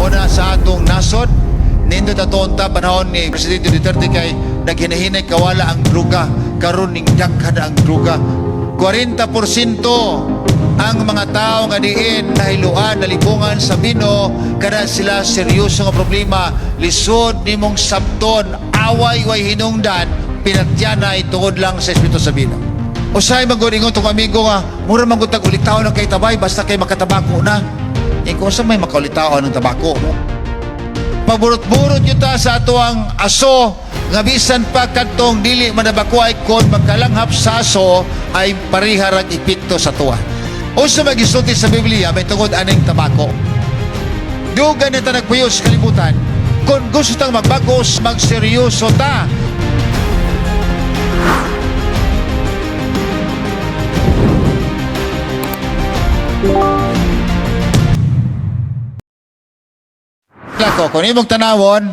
Muna sa atong nasod, nindot ato unta panahon ni Presidente Duterte kay naghinahinay kawala ang druga, karon ning daghan ang druga. 40% ang mga tao nga diin nahiluan, nalibungan sa bino, kada sila seryoso nga problema, lisod nimong sabton, away way hinungdan, pinatyanay tungod lang sa espiritu sa bino. Usahay man gud ingon tong amigo nga mura man gud tag ulitaw ng kay tabay basta kay makatabako na. Eh kung sa may makaulitaw ng tabako. Paburot-burot yun ta sa ato ang aso nga bisan pa kadtong dili manabako ay kon magkalanghap sa aso ay pariharag epekto sa tuwa. Unsa may gisulti sa Biblia may tungod aning tabako? Dugan na ta nagpuyo sa kalibutan. Kung gusto tang magbagos, magseryoso ta. Lako, kung imong tanawon,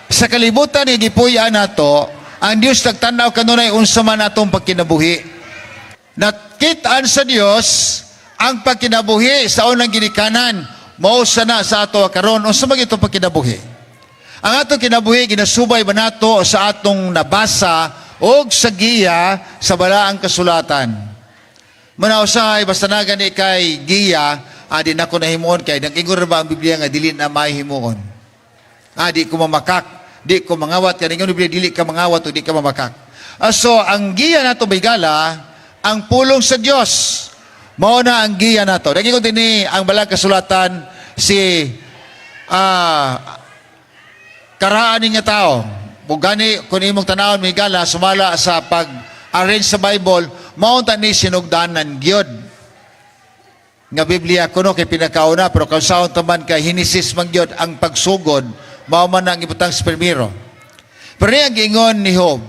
sa kalibutan ni gipuy-an nato, ang Dios nagtan-aw kanunay unsa man atong pagkinabuhi. Nakit-an sa Dios ang pagkinabuhi sa unang ginikanan, mao sa na sa ato karon. Unsa man itong pagkinabuhi? Ang atong kinabuhi ginasubay ba nato sa atong nabasa og sa giya sa balaang kasulatan? Muna usahay basta na gani kay giya, adi na ko nahimuon kay nag-ingon ba ang Biblia nga dili na mahimuon. Di ko mamakak, di ko mangawat kay ingon Biblia dili ka mangawat o di ka mamakak. So ang giya nato bigala ang pulong sa Dios. Mao na ang giya nato. Nag-ingon dinhi ang balaang kasulatan si karaan nga tao. Bugani kung imong tanawon may gala sumala sa pag-arrange sa Bible, mao ta ni sinugdanan gyud nga Biblia kuno kay pinakauna, pero kung saon taman kay Henesis man gyud ang pagsugod, mao man ang ibutang sa primero. Pero niya ang giingon ni Job.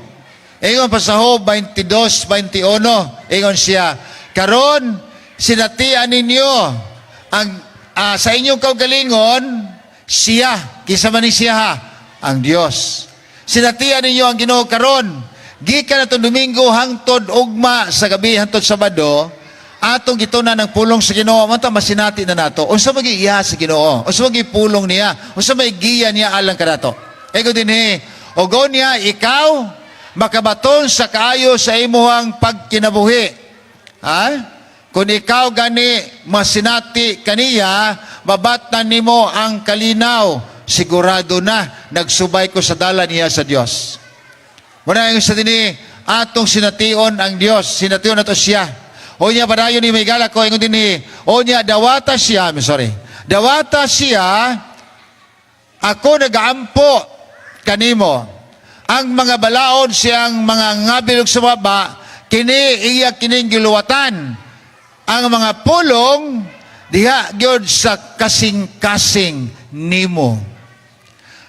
Ingon pa sa Job 22:21, ingon siya, karon sinatian ninyo ang sa inyong kaugalingon siya, kinsa man ni siya ha? Ang Dios. Sinatian ninyo ang Ginoo karon. Gikan atong Domingo hangtod ugma sa gabi hangtod Sabado, atong gitunan ang pulong sa Ginoo, man ta masinati na nato. Unsa man iya sa Ginoo? Unsa man pulong niya? Unsa may giya niya alang kanato? Ego dinhi, ogo niya ikaw makabaton sa kaayo sa imuhang pagkinabuhi. Ha? Kung ikaw gani masinati kaniya, mabatnan nimo ang kalinaw. Sigurado na nagsubay ko sa dala niya sa Dios. Muna yung sa dinhi, atong sination ang Dios, sination nato siya. O niya padayon ni may gala ko ingon dinhi, o niya dawata siya, I'm sorry. Dawata siya, ako nagaampo kanimo. Ang mga balaod siyang mga ngabilog sa baba, kini iya kining giluwatan. Ang mga pulong diha gyud sa kasing-kasing nimo.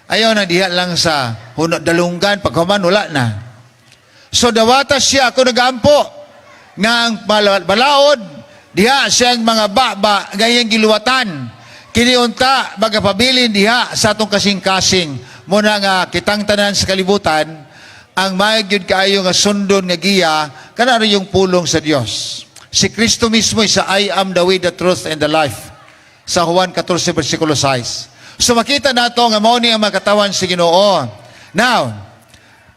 Ayaw na diha lang sa huno dalunggan paghuman wala na. So dawata siya ako nagaampo nga ang balaod diha siyang mga baba gayang giluwatan. Kini unta magapabilin diha sa atong kasing-kasing. Muna nga kitang tanan sa kalibutan ang maayo gyud kaayo nga sundon nga giya kana rin yung pulong sa Dios. Si Kristo mismo sa I am the way, the truth, and the life. Sa Juan 14, versikulo 6. So makita nato nga mao ni ang makatawan si Ginoo. Now,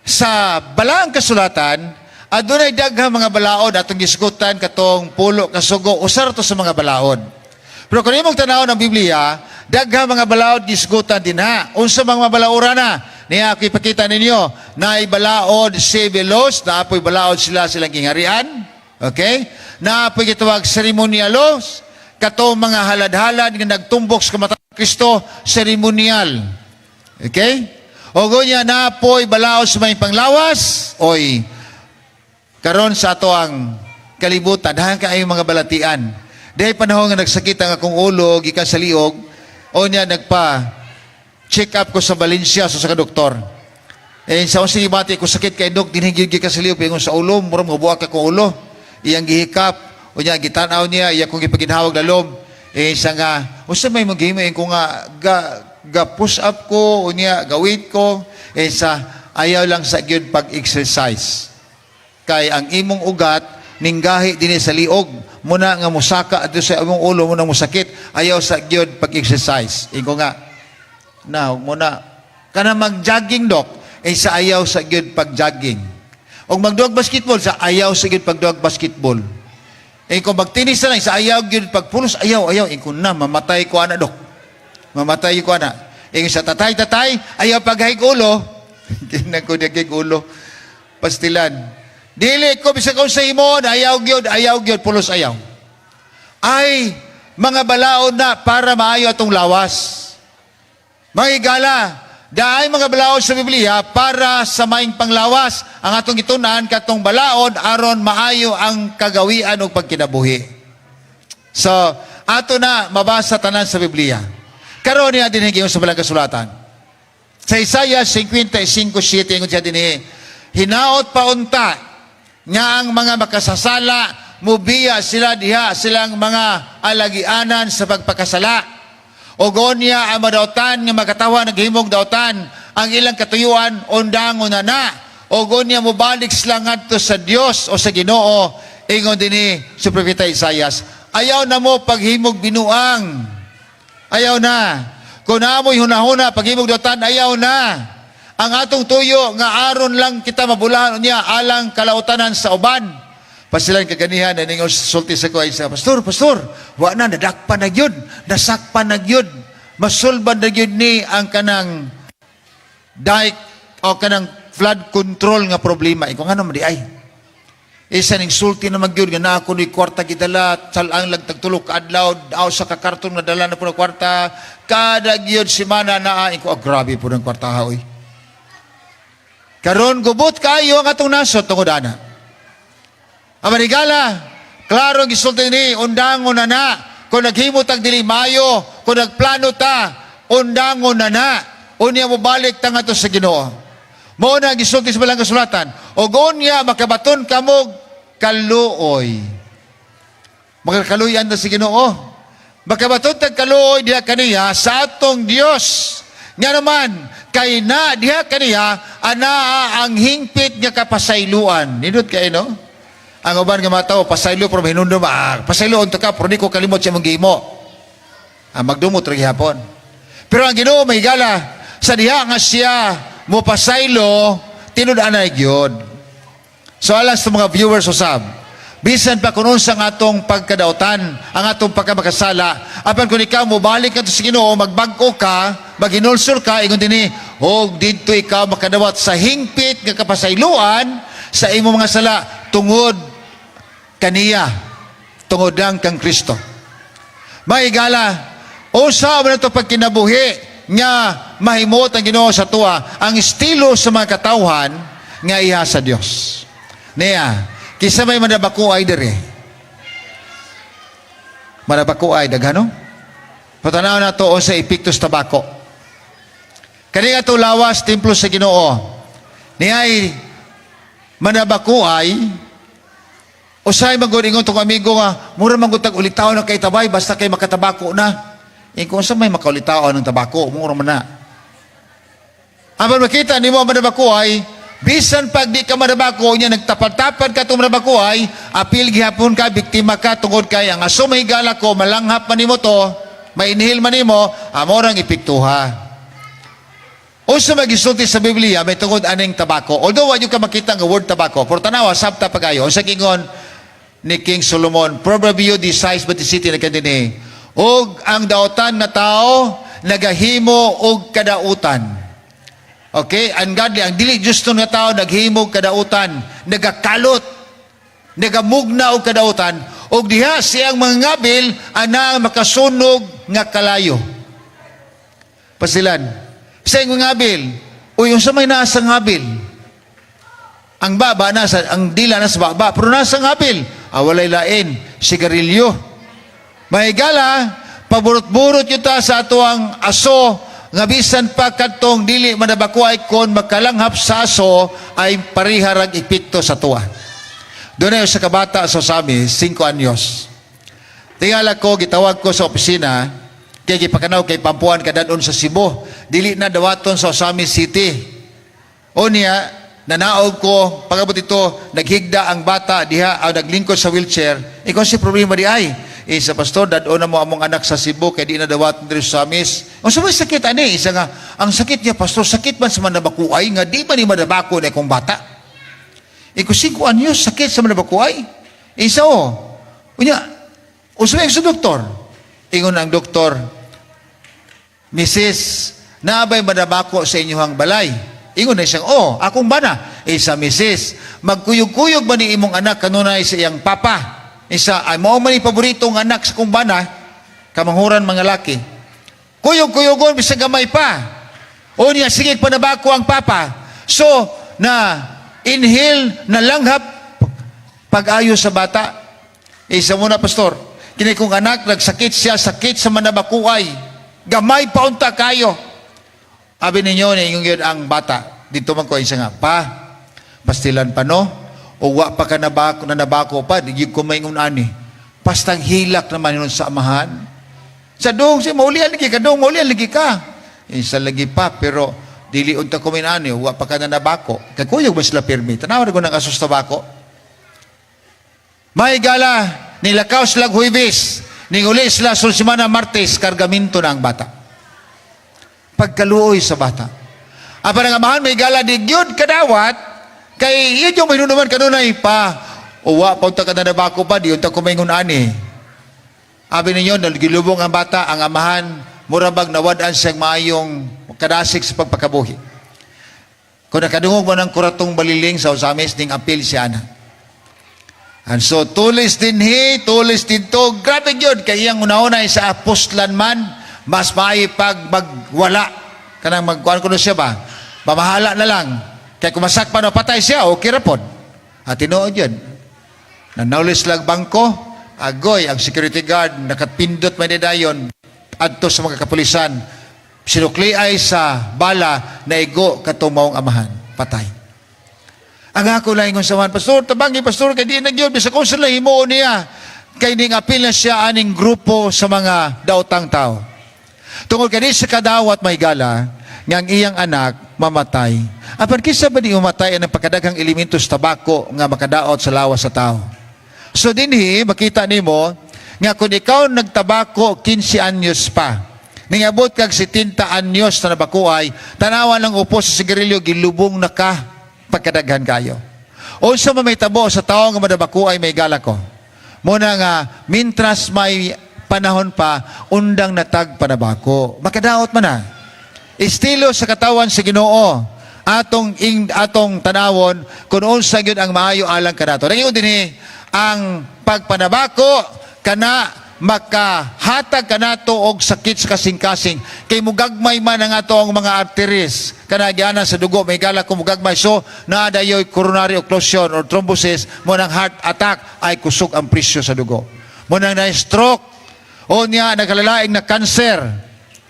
sa balaang kasulatan, adunay daghang mga balaod atong gisgutan katong pulo kasugo, usa ra to sa mga balaod. Pero kung imong tanawon ang Biblia, daghang mga balaod gisgutan dinha. Unsa mga balaora na? Niya ako ipakita ninyo, naay balaod civil laws, naapoy balaod sila silang gingharian. Okay? Naapoy gitawag ceremonial laws, kato mga halad-halad nga nagtumbok sa kamatayon ni Kristo, ceremonial. Okay? O gunya naapoy balaod sa may panglawas, oy karon sa ato ang kalibutan, dahan kaayo mga balatian. Dahil panahon nga nagsakit ang akong ulo, gikan sa liog, o niya nagpa check up ko sa Valencia sa doktor. Eh sa unsay gibati ko sakit kay dok dinhi gyud gikan sa liog pingon sa ulo, murag mabuak akong ulo. Iyang gihikap, o niya gitan-aw niya, iya kong gipaginhawag lalom. Eh sa nga, unsa may maghimo ko nga ga push up ko, o niya ga weight ko, eh sa ayaw lang sa gyud pag-exercise. Kay ang imong ugat ninggahi dinhi sa liog muna nga musaka adto sa imong ulo muna musakit, ayaw sa gyud pag-exercise. Ingo nga. Na, huwag mo na. Kana mag-jogging, dok, eh sa ayaw sa gyud pag-jogging. O magduag basketball, sa ayaw sa gyud pagduag basketball. Eh kung magtinis na lang, sa ayaw gyud pagpulos, ayaw, ayaw. Eh kung na, mamatay ko ana, dok. Mamatay ko ana. Eh kung sa tatay-tatay, ayaw paghahig ulo. Kinang ko nagig ulo. Pastilan. Dili ko bisag kung sa imo, ayaw gyud, pulos ayaw. Ay, mga balaod na para maayo atong lawas. Mga higala, daay mga balaod sa Biblia para sa maing panglawas. Ang atong gitunan katong balaod aron maayo ang kagawian ug pagkinabuhi. So, ato na mabasa tanan sa Biblia. Karon niya din sa balang kasulatan. Sa Isaiah 55:7, ingon siya dinhi, "Hinaot pa unta nga ang mga makasasala mubiya sila diha silang mga alagianan sa pagpakasala. O unya ang madautan nga makatawa naghimog dautan, ang ilang katuyuan undangon na na. O unya mobalik sila ngadto sa Dios o sa Ginoo," ingon dinhi sa Propeta Isaias. Ayaw na mo paghimog binuang. Ayaw na. Kung naamoy hunahuna, paghimog dautan, ayaw na. Ang atong tuyo nga aron lang kita mabulahan unya alang kalautanan sa uban. Pasilan kaganihan na ningon sulti sa ko ay sa pastor, "Pastor, wa na nadakpan na gyud, nasakpan na gyud, masulban na gyud ni ang kanang dike o kanang flood control nga problema." Ikaw nga naman di ay. Isa ning sulti na magyud nga naa ko ni kwarta gidala salang lang tagtulok ka adlaw aw sa kakarton nga dala na po na kwarta kada gyud semana naa ko, "Ah, grabe po ng kwarta ha, oy." Karon gubot kayo ang atong nasod tungod ana. Ang manigala, klaro ang gisulti ni, undangon na na. Kung naghimo tag dili mayo, kung nagplano ta, undangon na na. Unya mo balik ta ngadto sa Ginoo. Mao na gisulti sa balang kasulatan. O unya makabaton kamo kaluoy. Makakaluyan na si Ginoo. Makabaton tag kaluoy diha kaniya sa atong Dios. Nga naman, kay na diha kaniya anaa ang hingpit nga kapasayloan. Nindot kay no? Ang uban nga mga tao, pasaylo pero hinundom, ah, pasaylo unto ka, pero di ko kalimot sa imong gihimo. Ah, magdumot ra gihapon. Pero ang Ginoo may gala sa diha nga siya mo pasaylo, tinud-anay gyud. So alang sa mga viewers usab, bisan pa kung unsa ang atong pagkadautan, ang atong pagkamakasala, apan kung ikaw mobalik ka sa Ginoo, magbag-o ka, maghinulsol ka, ingon dinhi, og didto ikaw makadawat sa hingpit nga kapasayloan sa imong mga sala tungod kaniya, tungod lang kang Kristo. Maigala, usa man ito pagkinabuhi nga mahimot ang Ginoo sa tuwa, ang estilo sa mga katawhan nga iha sa Dios. Niya, kisa may manabako ay dire. Manabako ay daghano? Patanaw na to sa epekto sa tabako. Kani nga to lawas templo sa Ginoo. Niya ay manabako ay usay man gud ingon tong amigo nga mura man gud tag ulitaw na kay tabay basta kay makatabako na. Eh kung sa may makaulitaw ng tabako, mura man na. Apan makita nimo ang manabako ay bisan pag di ka manabako niya nagtapad-tapad ka itong manabako ay apil gihapon ka, biktima ka tungod kay ang aso may higala ko malanghap man nimo to, mainhale man nimo, amorang epektuha. Usa magisulti sa Biblia may tungod aning tabako. Although wa ka makita nga word tabako, pero tanawa sabta pagayo. Unsa gingon ni King Solomon, Proverbio 16:27 na kadini. Og ang dautan nga tao nagahimo og kadautan. Okay, ungodly, ang dili justo nga tao naghimo og kadautan, nagakalot, nagamugna og kadautan, og diha siyang mga ngabil ana ang makasunog nga kalayo. Pasilan. Sa imong ngabil, uy, unsa may nasa ngabil? Ang baba nasa, ang dila nasa baba, pero nasa ngabil, ah, walay lain, sigarilyo. Mahigala, paburot-burot yuta sa ato ang aso, nga bisan pa kadtong dili manabakuay kon makalanghap sa aso ay pariharag epekto sa tuwa. Doon sa kabata sa Sami, 5 anyos. Tingala ko, gitawag ko sa opisina, kay gipakanaw kay Pampuan kadadon sa Cebu. Dili na dawaton sa Ozamiz City. O niya, nanaog ko, pagabot ito, naghigda ang bata diha, ang naglingkod sa wheelchair. Ikaw si problema di ay. Isa, "Pastor, dad-on na mo among anak sa Cebu kay di na dawat diri sa Ozamiz." Unsa may sakit ani? Isa nga, "Ang sakit niya, Pastor, sakit man sa manabakuay nga di ba ni madabako na akong bata." Iko 5 anyos, sakit sa manabakuay. Isa, "Oh." Unya, unsa may sa doktor? Ingon ang doktor, "Mrs., naa bay manabako sa inyong balay?" Ingon na siyang, "Oh, akong bana." Isa, "Mrs., magkuyog-kuyog ba ni imong anak kanunay sa iyang papa?" Isa, "Ay, mao man ni paboritong anak sa kong bana." Kamanghuran mga laki. Kuyog-kuyogon, bisag gamay pa. O niya, sige, panabako ang papa. So, na inhale, na langhap, pag-ayo sa bata. Isa muna, "Pastor, kini kong anak, nagsakit siya, sakit sa manabakuay. Gamay pa unta kayo." Abi ninyo, niingon yun ang bata. Dito man ko, isa nga, "Pa, pastilan pa no? O wa pa ka nabako, na nabako pa, di gyud ko maingon ani." Pastang hilak naman yun sa amahan. Sa dong, si maulian lagi ka, dong, maulian lagi ka. Isa lagi pa, pero dili unta ko ani, wa pa ka na nabako. Kagkuyog ba sila pirmi? Tanawa na ko ng asos tabako. May gala, nilakaw sila Huwebes, ninguli sila sa semana Martes, kargaminto na ang bata. Pagkaluoy sa bata. Apan ang amahan, may gala, di gyud kadawat, kay yun yung mahinunuman kanunay pa, uwa pa unta ka na nabako pa, di unta ko maingon ani. Abi ninyo, nagilubong ang bata, ang amahan, murabag nawad-an siyang maayong kadasig sa pagpakabuhi. Kung nakadungog mo ng kuratong baliling sa Ozamiz, ning apil siya ana. And so, tulis din hi, tulis din to. Grabe yun, kay iyang una-una sa apostlan man, mas maayo pag magwala. Kanang magkuhan ko na siya ba? Pamahala na lang. Kaya kung masakpan o patay siya, okay ra pod. At tinuod yun. Nanaulis lang bangko, agoy, ang security guard, nakapindot may dayon, adto sa mga kapulisan, sinukli ay sa bala, naigo katong maong amahan. Patay. Ang ako lang ingon sa man, "Pastor, tabangi, Pastor, kay di na gyud, bisag kung sila himuon niya." Kay ning apil na siya aning grupo sa mga daotang tao. Tungod kay di sa kadawat, may gala, nga ang iyang anak mamatay. Apan kinsa ba di mamatay ang pagkadaghang elementos tabako nga makadaot sa lawas sa tao? So dinhi makita nimo nga kung ikaw nagtabako 15 anyos pa, ningabot kag 70 anyos na nabakuay, tanawan lang upos sa sigarilyo, gilubong na ka pagkadaghan kayo. Unsa man may tabo sa tao nga madabakuay, may gala ko? Muna nga, mintras may panahon pa, undang natag panabako. Makadaot man na. Estilo sa katawan sa Ginoo. Atong tanawon kung unsa gyud ang maayo alang kanato. Naging dinhi ang pagpanabako kana makahatag kanato og sakit sa kasing-kasing kay mugagmay man ang ato ang mga arteries kana gianan sa dugo, may gala, kung mugagmay, so naa dayoy coronary occlusion or thrombosis mo nang heart attack ay kusog ang presyo sa dugo mo nang na stroke o niya nakalalaing na cancer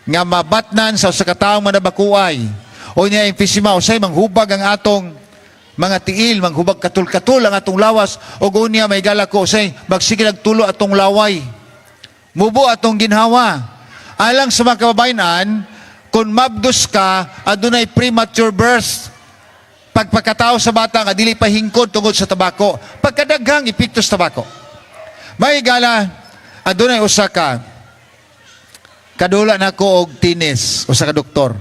nga mabatnan sa usa ka taong manabakuay o niya emphysema, usay manghubag ang atong mga tiil, manghubag katul-katul ang atong lawas o unya, may gala ko, usay magsige nagtulo atong laway, mubo atong ginhawa. Alang sa mga kababayenan, kung mabdos ka, adunay premature birth, pagpakatao sa bata nga dili pa hingkod tungod sa tabako, pagkadaghang epekto sa tabako. May gala, adunay usa ka kadula nako og tennis, usa ka doktor.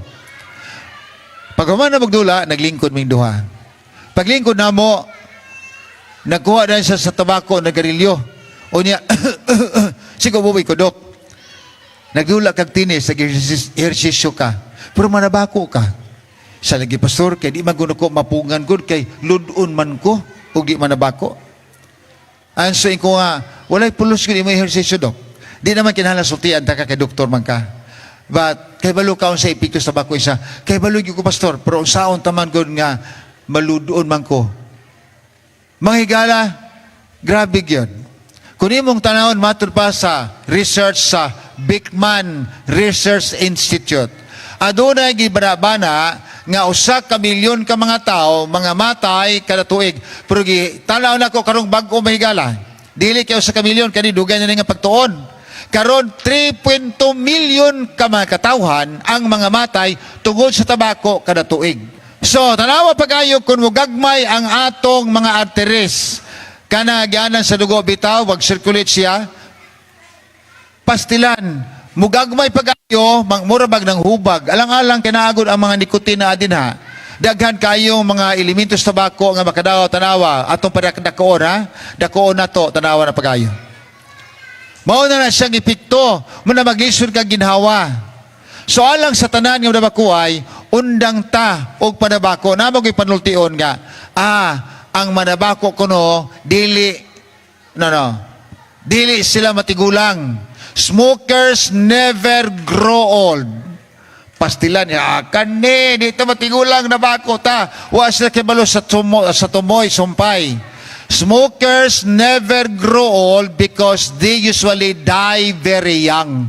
Pag human na magdula, naglingkod ming duha. Paglingkod namo, nagkuha na siya sa tabako, nagarilyo. O niya, "Sigo buboy ko, Dok. Nagdula kag tennis, nag-ehersisyo ka. Pero manabako ka." Sa lagi, "Pastor, kay di man kuno ko mapungan gud kay ludon man ko ug di manabako." And so ko nga, "Walay pulos gud imo ehersisyo, Dok." Di naman kinahanglan sultian ta ka kay doktor man ka. But kay balo ka sa epekto sa tabako isa. "Kay balo gyud ko, Pastor, pero unsaon taman gud nga maludon man ko." Mga higala, grabe gyud. Kung imong tanawon matud pa sa research sa Beckman Research Institute, adunay gibanabana nga 1 ka milyon ka mga tao mga matay kada tuig. Pero gi tanaw nako karong bag-o, mahigala. Dili kay 1 ka milyon kani dugay na ni nga pagtuon. Karon 3.2 million ka mga katawhan ang mga matay tungod sa tabako kada tuig. So, tanawa pagayo kung mugagmay ang atong mga arteries kana gianan sa dugo bitaw, wag circulate siya. Pastilan, mugagmay pag-ayo, mura bag ng hubag. Alang-alang kinaagod ang mga nicotine na adin ha. Daghan kayong mga elementos tabako nga makadaot, tanawa atong padakdakoon ha. Dakoon nato, tanawa na pagayo. Mao na na siyang epekto, mo na maglisod kag ginhawa. So alang sa tanan nga manabakuay, undang ta og panabako. Naa mo'y panultion nga, ang manabako kuno dili, no. Dili sila matigulang. Smokers never grow old. Pastilan, ya, kani, dito matigulang nabako ta. Wa sila kibalo sa tumoy, sumpay. Smokers never grow old because they usually die very young.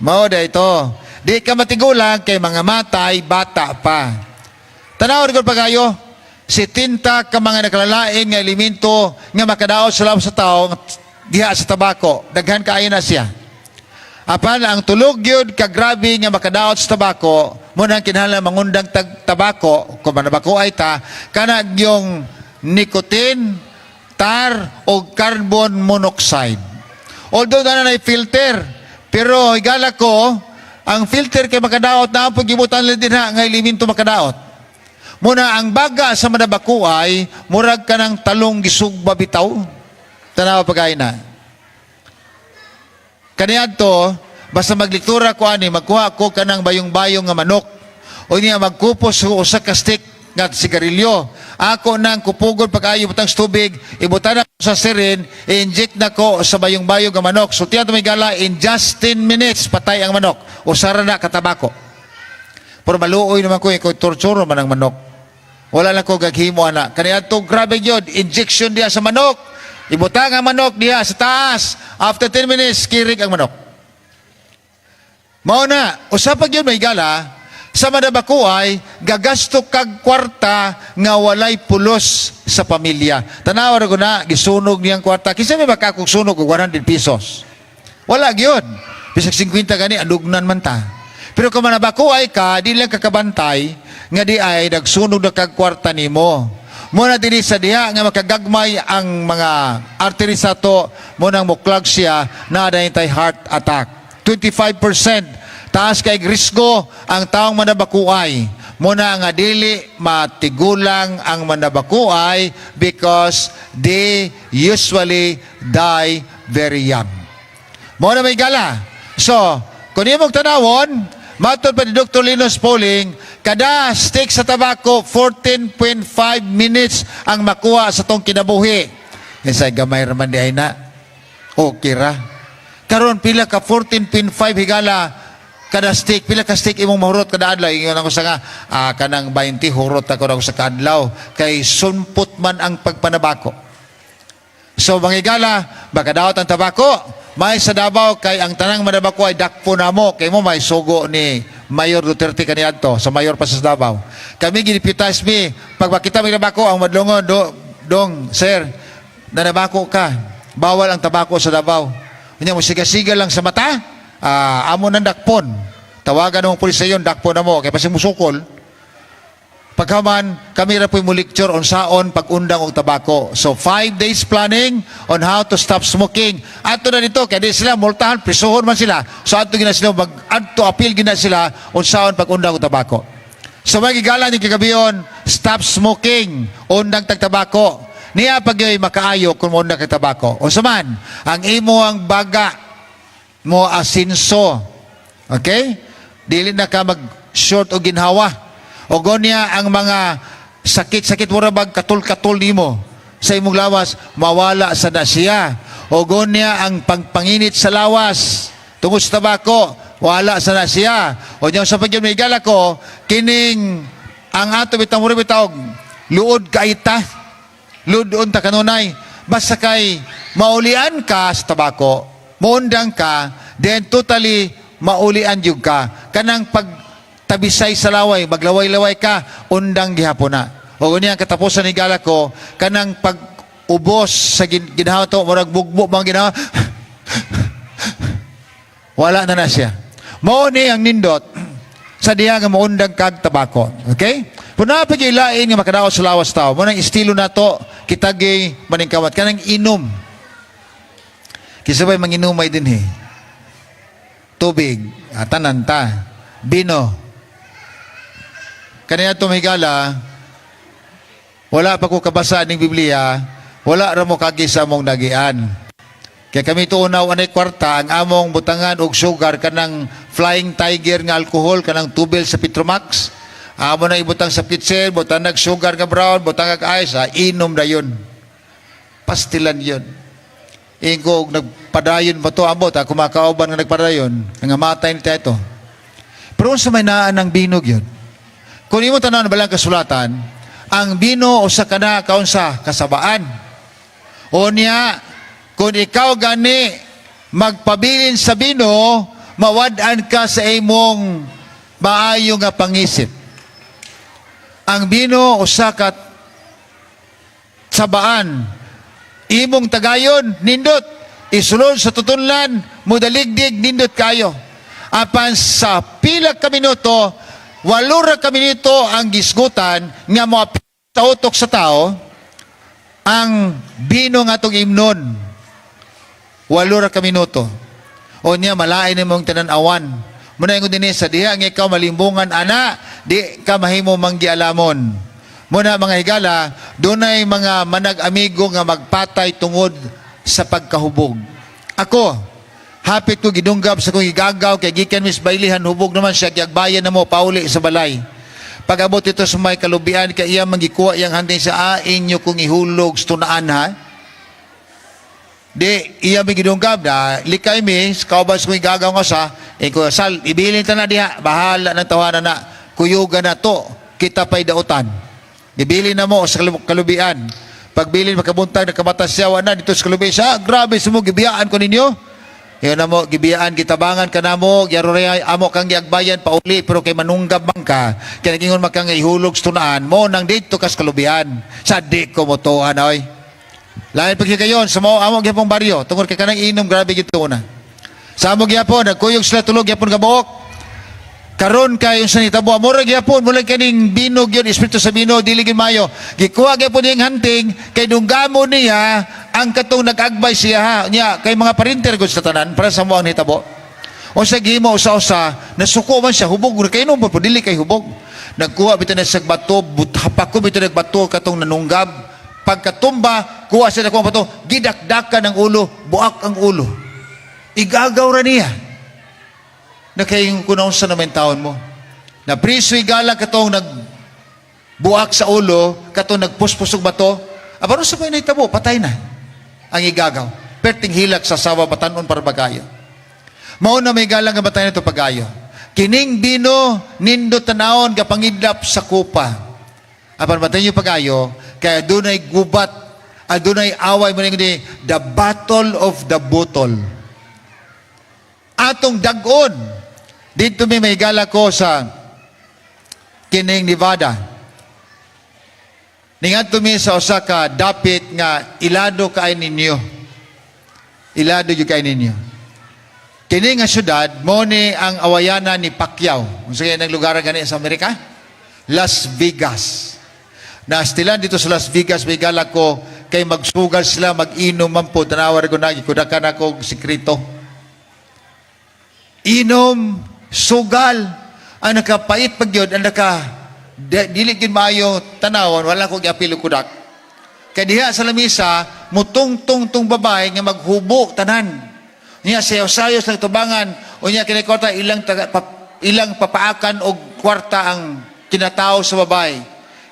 Mao da ito. Di ka matigulang kay mga matay, bata pa. Tanaw rin pa kayo, 70 ka mga nakalalain nga elemento nga makadaot sa lawas sa tao diha sa tabako. Daghan kaayo na siya. Apan ang tulog yun kagrabe nga makadaot sa tabako, mo nang kinahanglan mangundang tag tabako, kung manabako ay ta, kanag yung nicotine, tar, o carbon monoxide. Although na na filter, pero higala ko, ang filter kay makadaot na ang paggibutan lang din ha, nga elemento makadaot. Muna ang baga sa manabako ay murag ka ng talong gisugba bitaw. Tanawa pagay na. Kaniadto, basta magliktura ko ani, magkuha ko kanang bayong-bayong nga manok. O niya magkupos ko usa ka stick nga sigarilyo. Ako nang kupugod pag-ayo, butang sa tubig, ibutan ako sa syringe, i-inject na ko sa bayong-bayong nga manok. So tiyan may gala, in just 10 minutes, patay ang manok. Usara na katabako. Pero maluoy naman ko, ikaw torture man ang manok. Wala lang ko gaghimo ana. Kaniadto grabe gyud, injection diha sa manok. Ibutang ang manok diha sa taas. After 10 minutes, kirig ang manok. Mao na, usa pa gyud may gala, sa manabakuay, gagasto kag kwarta nga walay pulos sa pamilya. Tanawa ra ko na, gisunog niyang kwarta. Kinsa may makakong sunog og 100 pesos? Wala gyud. Bisag 50 gani, andugnan man ta. Pero kung manabakuay ka, di lang kakabantay, nga di ay nagsunog na kag kwarta nimo. Muna dinhi sa diha nga makagagmay ang mga artery sa to, mo nang mo-clog siya na tay heart attack. 25% taas kay risgo ang taong manabakuay. Muna nga dili matigulang ang manabakuay because they usually die very young. Mo na may gala. So, kung imong tanawon, matod pa ni Dr. Linus Pauling, kada stick sa tabako, 14.5 minutes ang makuha sa tong kinabuhi. Isay gamay raman di ay na. Okay ra. Karon pila ka 14.5 higala kada stick, pila ka stick imong mahurot kada adlaw? Ingon ako sa nga, kanang 20 hurot ako na sa kadlaw kay sumpot man ang pagpanabako. So mga igala, baka daot ang tabako, may sa Davao kay ang tanang manabako ay dakpo namo kay mo may sugo ni Mayor Duterte kaniadto sa mayor pa sa Davao. Kami gideputize mi pag makita may tabako ang madlongon do, dong sir, nanabako ka. Bawal ang tabako sa Davao. Unya mo siga-siga lang sa mata, amo nang dakpon. Tawagan ng pulis sa dakpon na mo kay pasing musukol. Pagkaman, kami ra po'y mo lecture on saon pag-undang og tabako. So, 5 days planning on how to stop smoking. Ato na dito, kaya di sila multahan, prisuhon man sila. So, ato gina sila, mag, adto appeal gina sila on saon pag-undang og tabako. So, magigala ni kagabion, stop smoking, undang tag tabako. Niya pag makaayo kung moundang kag tabako. O man, ang imo ang baga mo asinso. Okay? Dili na ka mag short o ginhawa. O gonya ang mga sakit-sakit mura bag katul-katul nimo sa imong lawas mawala sa na siya. O gonya ang pangpanginit sa lawas tungod sa tabako wala sa na siya. O nya sa pagyud may gala ko kining ang ato bitang mura bitaw luod kaita. Luod ta kanunay. Basta kay maulian ka sa tabako, muundang ka, then totally maulian jud ka. Kanang pag tabisay sa laway, maglaway-laway ka, undang gihapon na. O unya ang katapusan ni gala ko, kanang pag ubos sa ginhawa to, murag bugbo bang ginawa, wala na na siya. Mao ni ang nindot sa diha nga muundang kag tabako. Okay? Kung lain nga makadaot sa lawas tao, mo nang estilo nato kitagay maningkawat kanang inom. Kinsa bay manginumay din he? Tubig, ah, tanan ta. Bino. Kaniya tumigala, wala pa ko kabasa ning Biblia, wala ra mo kagi sa among nagian. Kaya kami tuunaw anay kwarta, ang among butangan og sugar kanang Flying Tiger nga alcohol, kanang tubel sa Petromax. Amo na ibutang sa kitchen, butang nag sugar nga brown, butang ag ice, ah, inom na yun. Pastilan yun. Ingo, nagpadayon ba to amot, ah, kumakauban nga nagpadayon, nangamatay ni ito. Pero unsa may naan ng binog yun? Kung imo tanan balang kasulatan, ang bino usa kana kaunsa kasabaan. O niya, kung ikaw gani magpabilin sa bino, mawad-an ka sa imong maayo nga pangisip. Ang bino usa ka sabaan. Imong tagayon, nindot. Isulod sa tutunlan, mudaligdig, nindot kayo. Apan sa pila ka minuto, 8 ra ka minuto ang gisgutan nga mo sa utok sa tao, ang bino nga atong imnon. 8 ra ka minuto. O niya, malain nimong tanan-awan. Muna ingon dinhi sa diha nga ikaw malimbungan ana, di ka mahimo manggialamon. Muna, mga higala, dunay mga manag-amigo nga magpatay tungod sa pagkahubog. Ako, hapit ko gidunggab sa kong igagaw kay gikan mis bailihan, hubog naman siya, giagbayan na mo pauli sa balay. Pag-abot ito sa may kalubian kay iya manggikuha iyang hunting sa inyo kong ihulog sa tunaan, ha. Di, iya may gidunggab na, likay mi, kauban sa kong igagaw nga sa, ko, sal, ibilin ta na diha, bahala ng tawanan na, kuyugan na to, kita pa'y dautan. Ibilin na mo sa kalubian. Pagbilin, makabuntag, nakamata siya, wala dito sa kalubian siya, "Ah, grabe, sumo, gibiyaan ko ninyo." Iyon na mo, gibiyaan, gitabangan ka na mo, gyaruraya, amo kang giagbayan, pauli, pero kay manunggab man ka, kaya nagingon makang ihulog sa tunaan mo, nang dito kas kalubian. Sa di ko motohan, oy. Lain pag kayon, sa mao amo gyapong baryo, tungod kay kanang inom, grabe gito na. Sa amo gyapon, nagkuyog sila tulog gyapon kabuok. Karon kay yung sanitabo, mura gyapon, mula kaning binog yun, espiritu sa bino, dili gyud mayo. Gikuha gyapon niyang hunting, kay dunggamo niya, ang katong nag-agbay siya ha. Niya, kay mga parinter gud sa tanan, para sa mo ang nitabo. O sa gimo usa-usa, nasuko man siya, hubog, kay inom po, dili kay hubog. Nagkuha bitaw na sa bato, hapak ko bitaw nagbato katong nanunggab. Pagkatumba, kuha siya na kuha bato, gidakdakan ang ulo, buak ang ulo. Igagaw ra niya. Nakayong kunaon sa naman taon mo. Na priso igala katong nagbuak sa ulo, katong nagpuspusog bato, abano sa may nahitabo, patay na ang igagaw. Perting hilak sa sawa batanon para bagayo. Mao na may galang nga batayan ito pagayo. Kining bino, nindo tanawon, gapangidlap sa kupa. Apan batayan yung pagayo, kaya dunay gubat, adunay away mo na the battle of the bottle. Atong dag-on. Dito may gala ko sa kining Nevada. Ningadto mi sa usa ka dapit nga ilado kay ninyo. Ilado gyud kay ninyo. Kini nga syudad mo ni ang awayanan ni Pacquiao. Unsa kay nang lugar gani sa Amerika? Las Vegas. Nastilan dito sa Las Vegas, may gala ko kay magsugal sila, mag-inom man po. Tanawa ko na, gikudakan ako og sikreto. Inom, sugal, ang nakapait pag yun, ang naka, dili gyud maayo tanawon, wala ko giapil og kudak. Kay diha sa lamisa, mutungtong tong babae nga maghubo tanan. Niya sayo-sayo sa tubangan, o niya kini kwarta ilang taga, ilang papaakan og kwarta ang kinatao sa babae.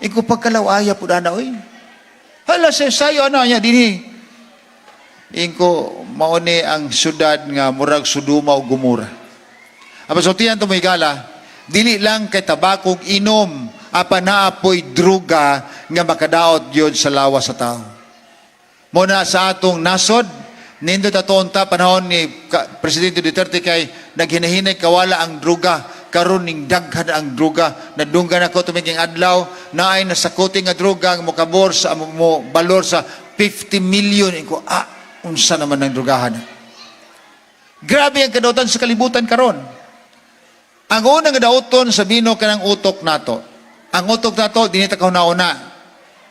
Iko pagkalawaya po na, oy. Hala, sayo-sayo ano niya dinhi. Ingko mao ni ang syudad nga murag Sodoma ug Gomora. Apan sultihan to, gala, dili lang kay tabakong inom, apan naapoy druga nga makadaot yun sa lawas sa tao. Mo na sa atong nasod, nindot ato unta panahon ni Presidente Duterte kay naghinahinay kawala ang druga, karon ning daghan ang druga. Nadunggan ako tumiging adlaw naay nasakuti nga druga ang mokabor sa mo balor sa 50 million. Inko, ah, unsa naman ang drugahan? Grabe ang kadautan sa kalibutan karon. Ang unang dauton sa bino kanang utok nato. Ang utok nato dinhi ta kahuna-una.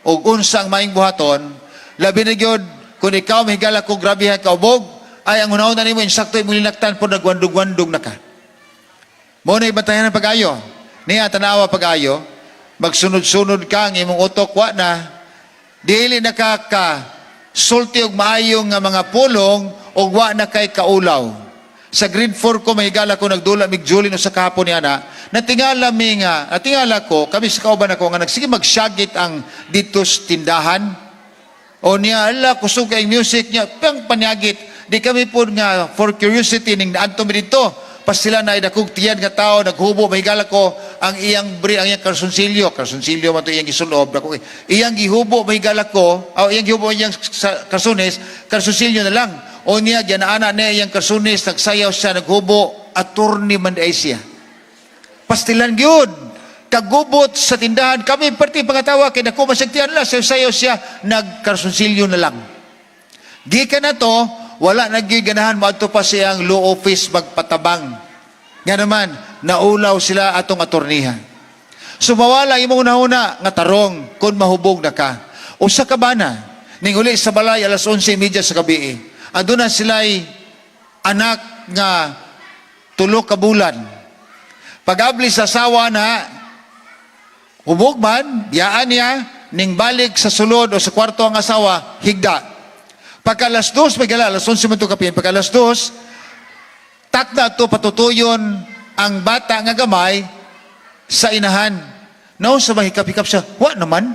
Ug unsa ang maing buhaton, labi na gyud kung ikaw mahigala ko grabe ka ubog, Ay, ang unahon na nimo, insakto imong linaktan po, nagwandog-wandog na ka. Mao na ibantayan ang pag-ayo. Niya, tanawa pag-ayo, magsunod-sunod ka, ang imong utok, wa na, dili na ka ka sulti og maayo nga mga pulong og wa na kay kaulaw. Sa grade 4 ko, mahigala ko, nagdula mig Julin sa kahapon niya na, natingala mi nga, natingala ko, kami sa kauban ako, nga nagsige magsyagit ang dito sa tindahan. O niya, ala, kusog kay music niya, pang panyagit. Di kami po nga, for curiosity, ning naadto mi dito. Pas sila na dakog tiyan nga tao, naghubo, mahigala ko, ang iyang bri, ang iyang kalsonsilyo, kalsonsilyo man to iyang gisulob, dako, iyang gihubo, mahigala ko, o iyang gihubo, iyang kalsones, kalsonsilyo na lang. O niya, ganaana niya iyang kalsones, nagsayaw siya, naghubo, attorney man ay siya. Pastilan gyud. Kagubot sa tindahan. Kami perti pangatawa kay dako man siyang tiyan la, sayo siya, nagkalsonsilyo na lang. Gikan na to, wala na gyud ganahan moadto pa siyang law office magpatabang. Nga naman, naulaw sila atong atorniha. Sumawala imong una-una nga tarong kung mahubog na ka. Usa ka bana, ning uli sa balay alas 11:30 sa gabi. Aduna sila'y anak nga 3 ka bulan. Pag-abli sa asawa na, hubog man, biyaan niya, ning balik sa sulod o sa kwarto ang asawa, higda. Pagka alas 2, may gala, alas 11 man ito kapin, pagka alas 2, takda to patutuyon ang bata nga gamay sa inahan. Naon sa mahikap-hikap siya, wa naman.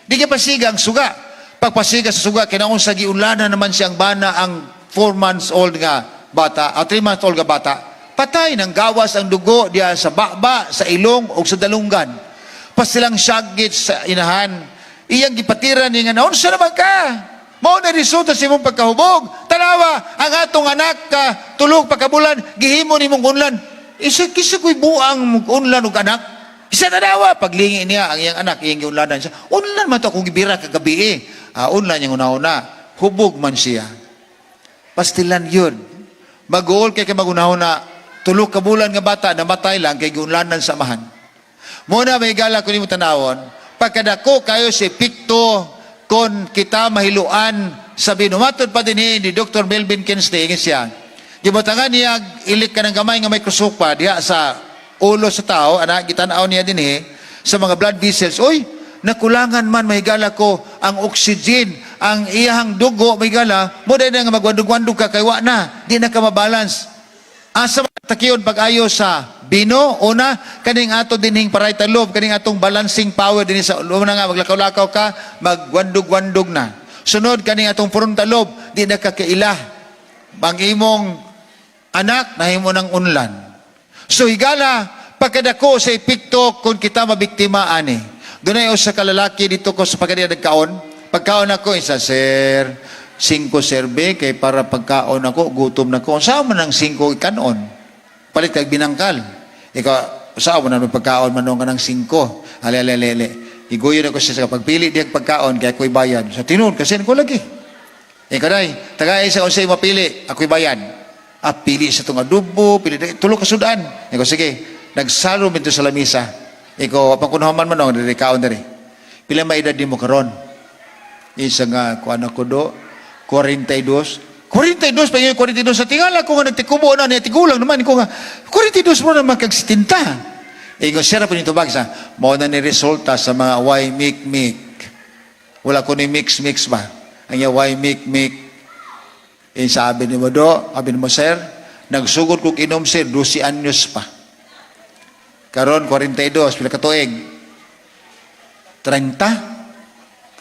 Di kay pasiga ang suga. Pagpasiga sa suga, kinaon sa giunlana naman siyang bana ang 4 months old nga bata, o 3 months old nga bata. Patay ng gawas ang dugo diya sa baba, sa ilong o sa dalunggan. Pasilang syagit sa inahan. Iyang gipatira niya nga, naon sa naman ka? Mao na resulta sa imong pagkahubog. Tanawa, ang atong anak ka, tulog pagkabulan, gihimo nimong unlan. Isa kisa ko'y buang unlan og anak. Isa tanawa, paglingi niya ang iyang anak, iyang giunlanan siya. Unlan man to akong gibira kagabi eh. Ah, unlan niyang una-una. Hubog man siya. Pastilan yun. Mag-uol kay magunahuna, 3 ka bulan nga bata, namatay lang kay giunlanan sa amahan. Muna may gala ko nimo tanawon, pagkadako kayo si epekto kon kita mahiluan sa bino. Matod pa din ni Dr. Melvin Kinsley, ingon siya, gibutangan niya ilik ka ng gamay nga microscope diha sa ulo sa tao, ana gitan-aw niya dinhi sa mga blood vessels. Oy, nakulangan man, mahigala ko, ang oxygen, ang iyahang dugo, mahigala, mo dahil nga magwandog-wandog ka kay wa na, di na ka mabalance. Asa man takiyon pag-ayo sa bino? Una, kaning ato dinhing parietal lobe, kaning atong balancing power dinhi sa una nga maglakaw-lakaw ka, magwandog-wandog na. Sunod, kaning atong frontal lobe, di na ka kaila. Ang imong anak nahimo ng unlan. So higala, pagkadako sa epekto kung kita mabiktima ani. Dunay usa ka lalaki dito ko sa pagkadiya nagkaon. Pagkaon ako, isa, "Sir, singko serbe kay para pagkaon ako, gutom na ko." Saan man ang singko ikanon? Palit kag binangkal. Ikaw, saan mo na pagkaon man ka ng singko? Ale, ale, ale, ale. Iguyon ako siya sa pagpili diyag pagkaon, kaya ako'y bayad. Sa tinuod, kasi ko lagi. Ikaw day, tagay sa kung sa'yo mapili, ako'y bayad. Ah, pili sa itong adobo, pili, tulo ka sudan. Ikaw, sige, nagsalo dito sa lamisa. Ikaw, pangkunahaman man ako, diri kaon diri. "Pila maedad di mo karon?" Isa nga, kuan ako do, 42. 42 pa yun, 42 sa tingala ko nga nagtikubo na niya, tigulang naman ko nga, 42 mo naman kag 70. Ingon siya na po nito sa, mao na ni resulta sa mga why make make. Wala ko ni mix mix ba? Ang iya why make make. Eh, sabi ni mo do, sabi ni mo, "Sir, nagsugod kog inom, sir, 12 anyos pa. Karon 42, pila ka tuig? 30.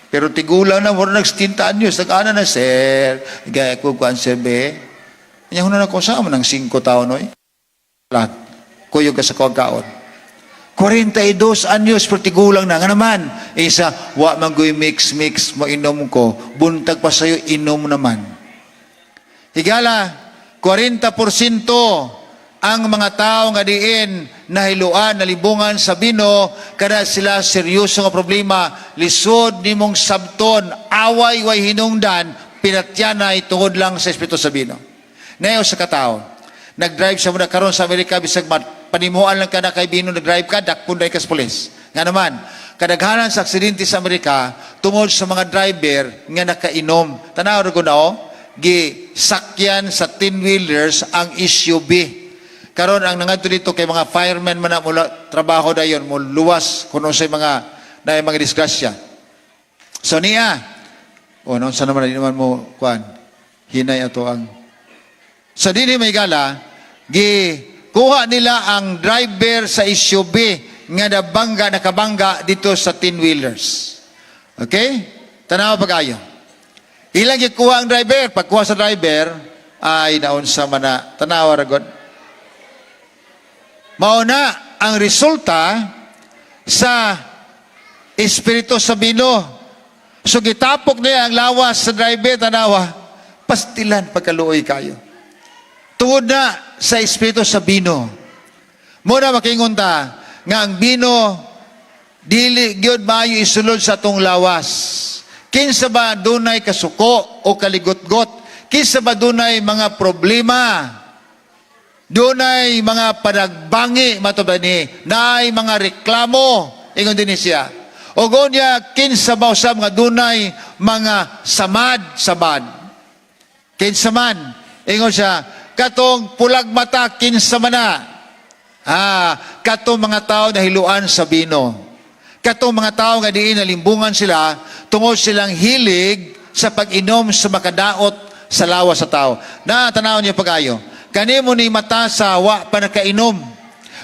Pero tigulang na, mura nag 70 anyos, nag-ana na, sir. Gaya ko, kuan, sir, be. Nya hunan ako sa ng 5 taon, oy. Lahat. Kuyog ka sa kaon. 42 anyos, pero tigulang na. Nga naman, isa, wa man goy mix, mix, mo inom ko. Buntag pa sa'yo, inom naman." Higala, 40% ang mga tao nga diin nahiluan, nalibungan sa bino, kada sila seryoso nga problema, lisod nimong sabton, away way hinungdan, pinatyanay tungod lang sa espiritu sa bino. Nayo sa katao, nag-drive siya muna karon sa Amerika, bisag mat, panimuan lang ka na kay bino, nag-drive ka, dakpon ka sa pulis. Nga naman, kadaghanan sa aksidente sa Amerika, tungod sa mga driver nga nakainom. Tanaw ko na oh, Gisakyan sa 10 wheelers ang SUV. Karon ang nangadto dito kay mga fireman man na mula trabaho dayon mo luwas kuno sa mga na mga disgrasya. So niya, o noon sa naman di naman mo kuan hinay ato ang sa dinhi, mga higala, gi kuha nila ang driver sa SUV nga nabangga, nakabangga dito sa 10 wheelers. Okay? Tanaw pag-ayo. Ilang gikuha ang driver? Pagkuha sa driver, ay naunsa man na. Tanawa ra god. Mao na ang resulta sa espiritu sa bino. So gitapok niya ang lawas sa driver, tanawa. Pastilan pagkaluoy kayo. Tungod na sa espiritu sa bino. Muna makingon ta nga ang bino dili gyud maayo isulod sa atong lawas. Kinsa ba dunay kasuko o kaligotgot? Kinsa ba dunay mga problema? Dunay mga panagbangi matod ni, naay mga reklamo ingon din siya. O unya kinsa ba usab nga dunay mga samad-samad? Kinsa man ingon siya katong pulag mata, kinsa man na? Ah, katong mga tao na hiluan sa bino. Katong mga tao nga diin nalimbungan sila tungod silang hilig sa pag-inom sa makadaot sa lawas sa tao. Na tanaw niyo pag-ayo. Kani mo ni mata sa wa pa nakainom.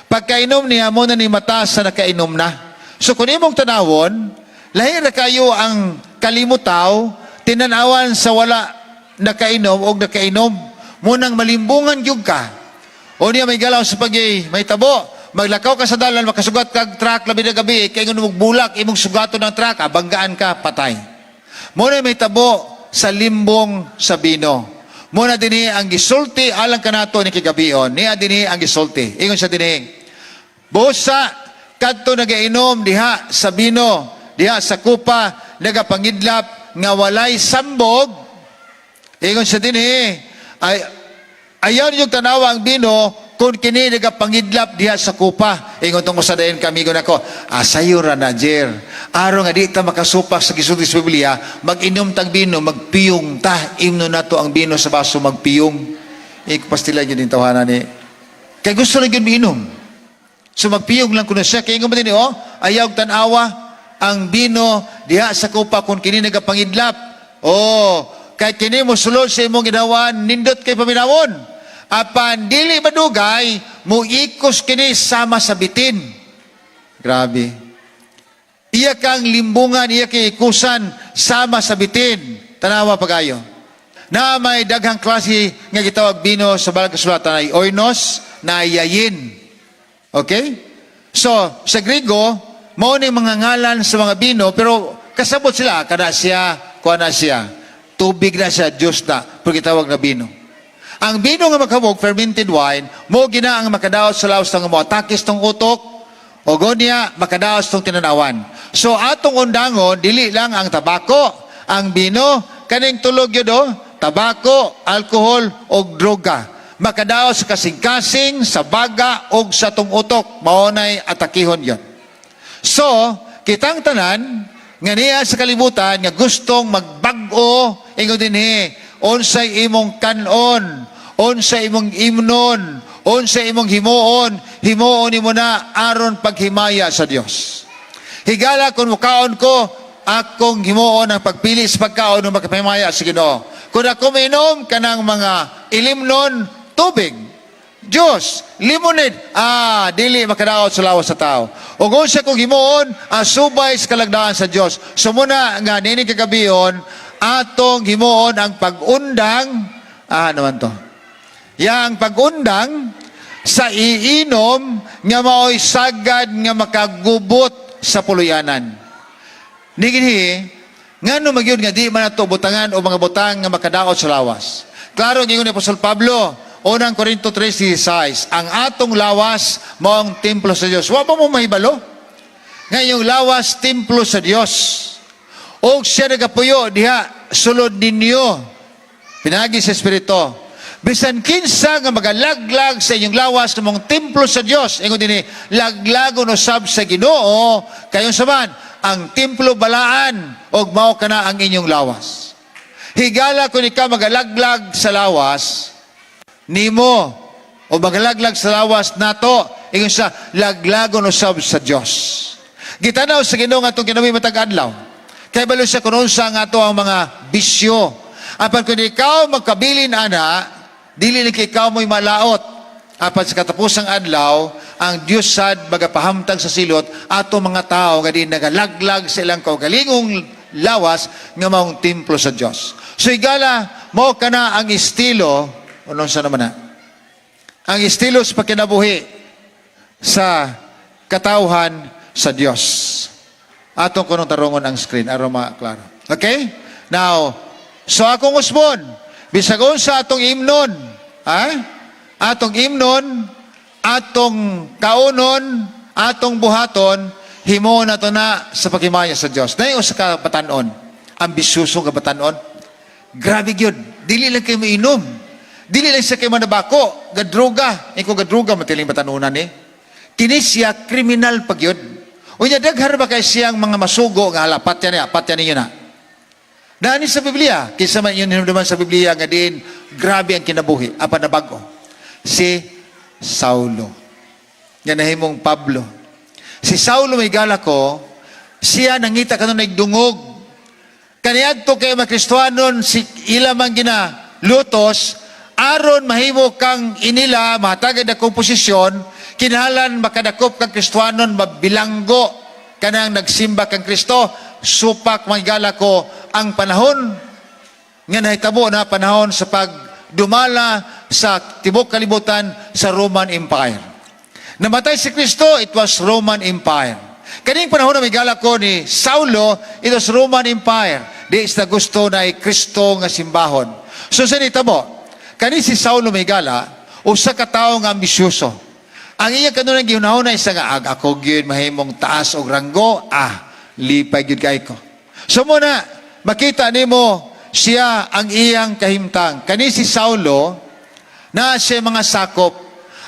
Pagkainom niya mo na ni mata sa nakainom na. So kung imong tanawon, lahi ra kayo ang kalimutaw tinanawan sa wala nakainom o nakainom. Munang malimbungan gyud ka. O niya may galaw sa pagi, may tabo. Maglakaw ka sa dalan, makasugat kag truck labi na gabi, kay ingon mong bulak, imong sugaton ng truck, ah, banggaan ka, patay. Muna may tabo sa limbong sa bino. Muna dinhi ang gisulti alang kanato ni kagabion. Niya dinhi ang gisulti. Ingon siya dinhi. Busa kadto nagainom diha sa bino, diha sa kupa, nagapangidlap nga walay sambog. Ingon siya dinhi, ay ayaw ninyong tanawa ang bino kung kini nagapangidlap diha sa kupa. Ingon tungkol sa dayon kami nako. Ah, sayo ra na, Jer. Aron nga di ta makasupak sa gisulti sa Biblia, mag-inom tag bino, magpiyong ta. Imno nato ang bino sa baso, magpiyong. Ikapastila yun din tawanan ni. Kay gusto lang yun miinom. So magpiyong lang kuno siya. Kaya ingon ba din, oh, ayaw tanawa ang bino diha sa kupa kung kini nagapangidlap. Oh, kay kini mo sulod sa imong ginawan, nindot kay paminawon. Apan dili madugay, muikos kini sama sa bitin. Grabe. Iya kang limbungan, iya kay ikusan sama sa bitin. Tanawa pagayo. Na may daghang klase nga gitawag bino sa Balang Kasulatan ay oinos na yayin. Okay? So, sa Grigo, mao ni mga ngalan sa mga bino, pero kasabot sila, kada siya, kuha na siya. Tubig na siya, juice na, pero gitawag na bino. Ang bino nga maghabog, fermented wine, mo gina ang makadaot sa lawas ng mo, atakis tong utok, o gonya, makadaot tong tinanawan. So, atong undangon, dili lang ang tabako, ang bino, kaning tulog yun, oh, tabako, alkohol, o droga. Makadaot sa kasing-kasing, sa baga, o sa tong utok, maonay atakihon yon. So, kitang tanan, nga niya sa kalibutan, nga gustong magbag-o, ingon dinhi, unsay imong kanon, unsay imong imnon, unsay imong himuon, himuon nimo na aron paghimaya sa Dios. Higala kung mukaon ko, akong himuon ang pagpili sa pagkaon ng makapahimaya sa Ginoo. Kung ako minom kanang mga ilimnon, tubig, juice, lemonade, ah, dili makadaot sa lawas sa tao. O kung siya kong himuon, ah, subay sa kalagdaan sa Dios. So muna nga nini kagabion, atong himuon ang pag-undang, ah, ano man to? Yang pag-undang sa iinom nga maoy sagad nga makagubot sa puluyanan. Niginhi, ngano magyud nga di man nato butangan o mga butang nga makadaot sa lawas? Klaro giingon ni Apostol Pablo, unang Korinto 3:16, ang atong lawas mao ang templo sa Dios. Wa ba mo mahibalo? Nga inyong lawas templo sa Dios. Og siya nagapuyo diha sulod ninyo. Pinagi sa Espiritu. Bisan kinsa nga magalaglag sa inyong lawas nga mong templo sa Dios. Ingon dinhi, laglagon usab sa Ginoo kayon saman ang templo balaan og mao kana ang inyong lawas. Higala, kung ikaw magalaglag sa lawas nimo o magalaglag sa lawas nato, ingon sa laglagon usab sa Dios. Gitanaw sa Ginoo nga atong kinabuhi matag adlaw. Kay balo siya kung unsa nga ato ang mga bisyo. Apan kung ikaw magkabilin ana, dili ni kay ikaw mo'y malaot. Apan sa katapusang adlaw, ang Dios sad magapahamtang sa silot ato mga tao nga di nagalaglag sa ilang kaugalingong lawas nga maong templo sa Dios. So higala, mao kana ang estilo, unong sa naman na, ang estilo sa pagkinabuhi sa katawhan sa Dios. Atong kunong tarungon ang screen aron maklaro. Okay? Now, so akong usbon, bisag unsa atong imnon, ha? Atong imnon, atong kaunon, atong buhaton, himuon nato na sa paghimaya sa Dios. Naay usa ka batanon, ambisyoso nga batanon. Grabe gyud. Dili lang kay mainom. Dili lang siya kay manabako, gadroga. Iko gadroga matiling batanunan ni. Kini siya kriminal pa gyud. Unya daghan ba kay siyang mga masugo nga hala, patya niya, patya ninyo na. Naani sa Biblia, kinsa man inyong hinumduman sa Biblia nga din grabe ang kinabuhi, apan nabago. Si Saulo. Nga nahimong Pablo. Si Saulo, may gala ko, siya nangita kanon nagdungog. Kaniadto kay mga Kristohanon si ila man gina lutos aron mahimo kang inila mahatagad na komposisyon, kinahanglan makadakop kang Kristohanon, mabilanggo kanang nagsimba kang Kristo. Supak, mga ko, ang panahon nga nahitabo na panahon sa pagdumala sa tibok kalibutan sa Roman Empire. Namatay si Kristo, it was Roman Empire. Kaning panahon na may gala ko ni Saulo, it was Roman Empire. Di is na gusto na Kristo nga simbahon. So sa nitabo, kani si Saulo, may gala, usa ka tawo nga ambisyoso. Ang iya kanunang gihunahuna isa nga ag ako gyud mahimong taas og ranggo, lipay gyud kay ko. So muna, makita nimo siya ang iyang kahimtang. Kani si Saulo, na siya mga sakop.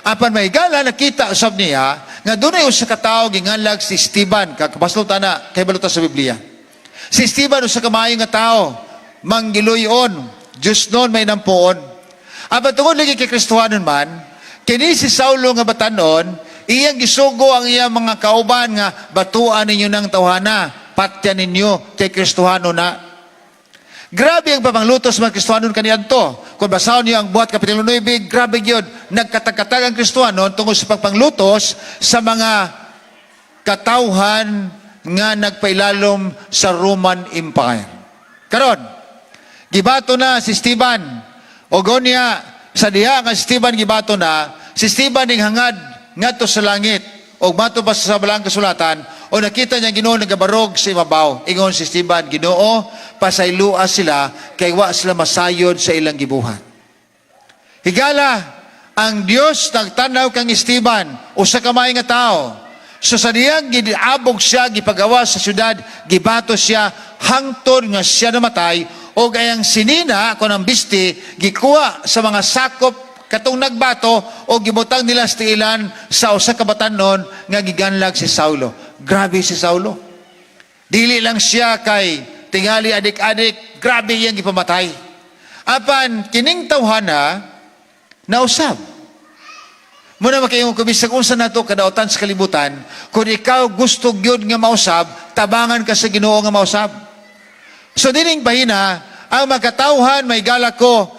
Apan may gala, nakita usab niya nga dunay usa ka tawo ginganlag si Esteban. Kakapaslo ta na kay baluta sa Biblia. Si Esteban usa ka maayo nga tao, manggiluyon, Diyos nun may nampuon. Apan tungod lagi kay Kristohanon man, kini si Saulo nga batanon, iyang gisugo ang iyang mga kauban nga batuan ninyo ng tawhana, patya ninyo kay Kristohano na. Grabe ang pamanglutos mga Kristohanon kaniadto. Kung basahon niyo ang Buhat Kapitulo 9, grabe gyud. Nagkatagkatag ang Kristohanon tungod sa pagpanglutos sa mga katawhan nga nagpailalom sa Roman Empire. Karon, gibato na si Esteban. O gonya, sa diha nga si Esteban gibato na, si Esteban ning hangad ngadto sa langit. O mato pa sa balang kasulatan, o nakita niya Ginoo nagabarog sa imabaw. Ingon si Esteban, "Ginoo, pasaylua sila kay wa sila masayod sa ilang gibuhat." Higala, ang Dios nagtanaw kang Esteban, usa ka maayo nga tao. So sa diyang giabog siya, gipagawa sa syudad, gibato siya, hangtod nga siya namatay, o gayang sinina, kung ang bisti, gikuha sa mga sakop katong nagbato, o gibutang nila sa tiilan sa usa ka batanon nga giganlag si Saulo. Grabe si Saulo. Dili lang siya kay tingali adik-adik, grabe iyang gipamatay. Apan kining tawhana nausab. Muna makayong kung bisag unsa nato kadautan sa kalibutan, kung ikaw gusto gyud nga mausab, tabangan ka sa Ginoo nga mausab. So dining bahina, ang makatawhan, may gala ko,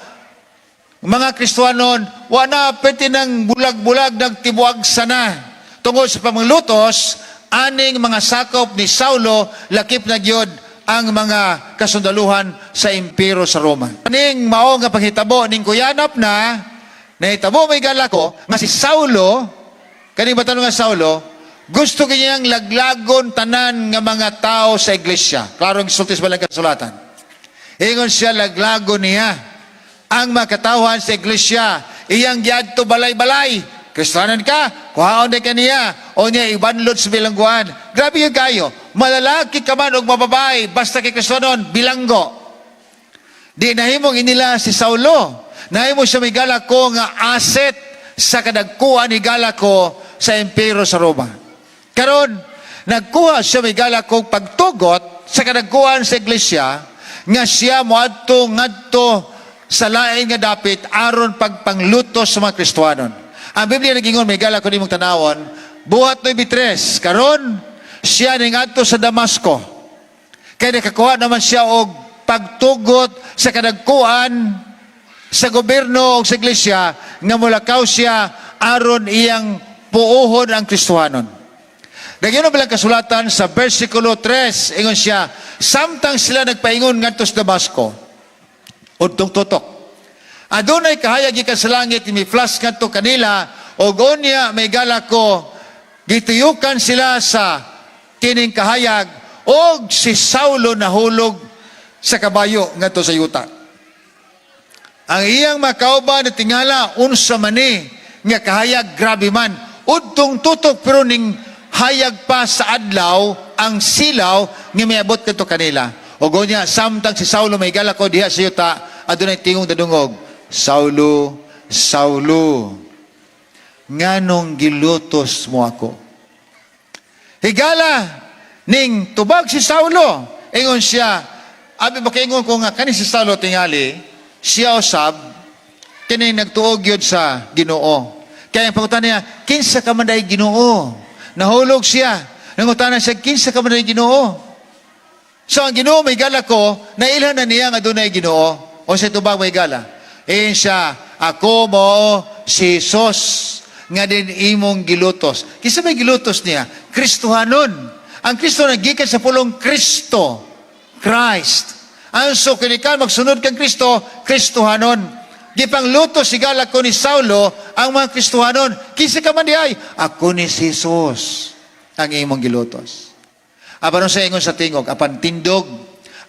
mga Kristohanon, wala pwede ng bulag-bulag, nagtibuag sana. Tungod sa pamanglutos, aning mga sakop ni Saulo, lakip na gyud ang mga kasundaluhan sa impero sa Roma. Ning mao nga panghitabo ning kuyanap na, nahitabo, may gala ko, nga si Saulo, kaning batanong nga Saulo, gusto kanyang laglagon tanan nga mga tao sa iglesia. Klaro ang gisulti sa balang kasulatan. Ingon siya, laglagon niya ang makatawhan sa iglesia. Iyang giadto balay-balay. Kristohanan ka, kuhaon na kaniya. O niya, ibanlod sa bilangguan. Grabe yung kayo. Malalaki ka man o mababay, basta kay Kristohanon, bilanggo. Di nahimong inila si Saulo. Nahimo siya, may gala ko, nga asset sa kadagkuan ni gala ko sa impero sa Roma. Karon, nagkuha siya, may gala ko, pagtugot sa kadagkuan sa iglesia, Nga siya moadto ngadto sa lain nga dapit aron pagpanglutos sa mga Kristohanon. Ang Biblia nagingon, may gala ko nimong tanawon, Buhat 9:3, karon siya ning adto sa Damasco. Kay nakakuha naman siya og pagtugot sa kadagkuan sa gobyerno o sa iglesia nga mulakaw siya aron iyang puohon ang Kristohanon. Nagyan bilang kasulatan sa versikulo 3, ingon siya, samtang sila nagpaingon ngadto sa Damasco, udtong tutok, adunay kahayag gikan sa langit, mi flash ngadto kanila, og unya, may gala ko, gituyukan sila sa kining kahayag, og si Saulo nahulog sa kabayo ngadto sa yuta. Ang iyang makauban na tingala, unsa man ni nga kahayag, grabe man. Udtong tutok pero ning hayag pa sa adlaw ang silaw nga miabot kadto kanila. Og unya, samtang si Saulo, may gala ko, diha sa yuta, adunay tingog nadungog, "Saulo, Saulo, nganong gilutos mo ako?" Higala, ning tubag si Saulo. Ingon siya, abi ba ingon ko nga kani si Saulo tingali, siya usab kini nagtuog yun sa Ginoo. Kaya ang pangutana niya, "Kinsa ka man day, Ginoo?" Nahulog siya. Nangutana siya, "Kinsa ka man day, Ginoo?" So ang Ginoo, may gala ko, nailhan na niya nga dunay Ginoo. O sa tubag, may gala. Eh siya, "Ako mo si Jesus nga din imong gilutos." Kinsa may gilutos niya? Kristohanon. Ang Kristo nagikan sa pulong Kristo. Christ. Ang so kini ka magsunod kang Kristo, Kristohanon. Gipanglutos, higala ko, ni Saulo ang mga Kristohanon. "Kinsa ka man di ay?" "Ako ni si Jesus ang imong gilutos." Apan sa ingon sa tingog, "Apan tindog,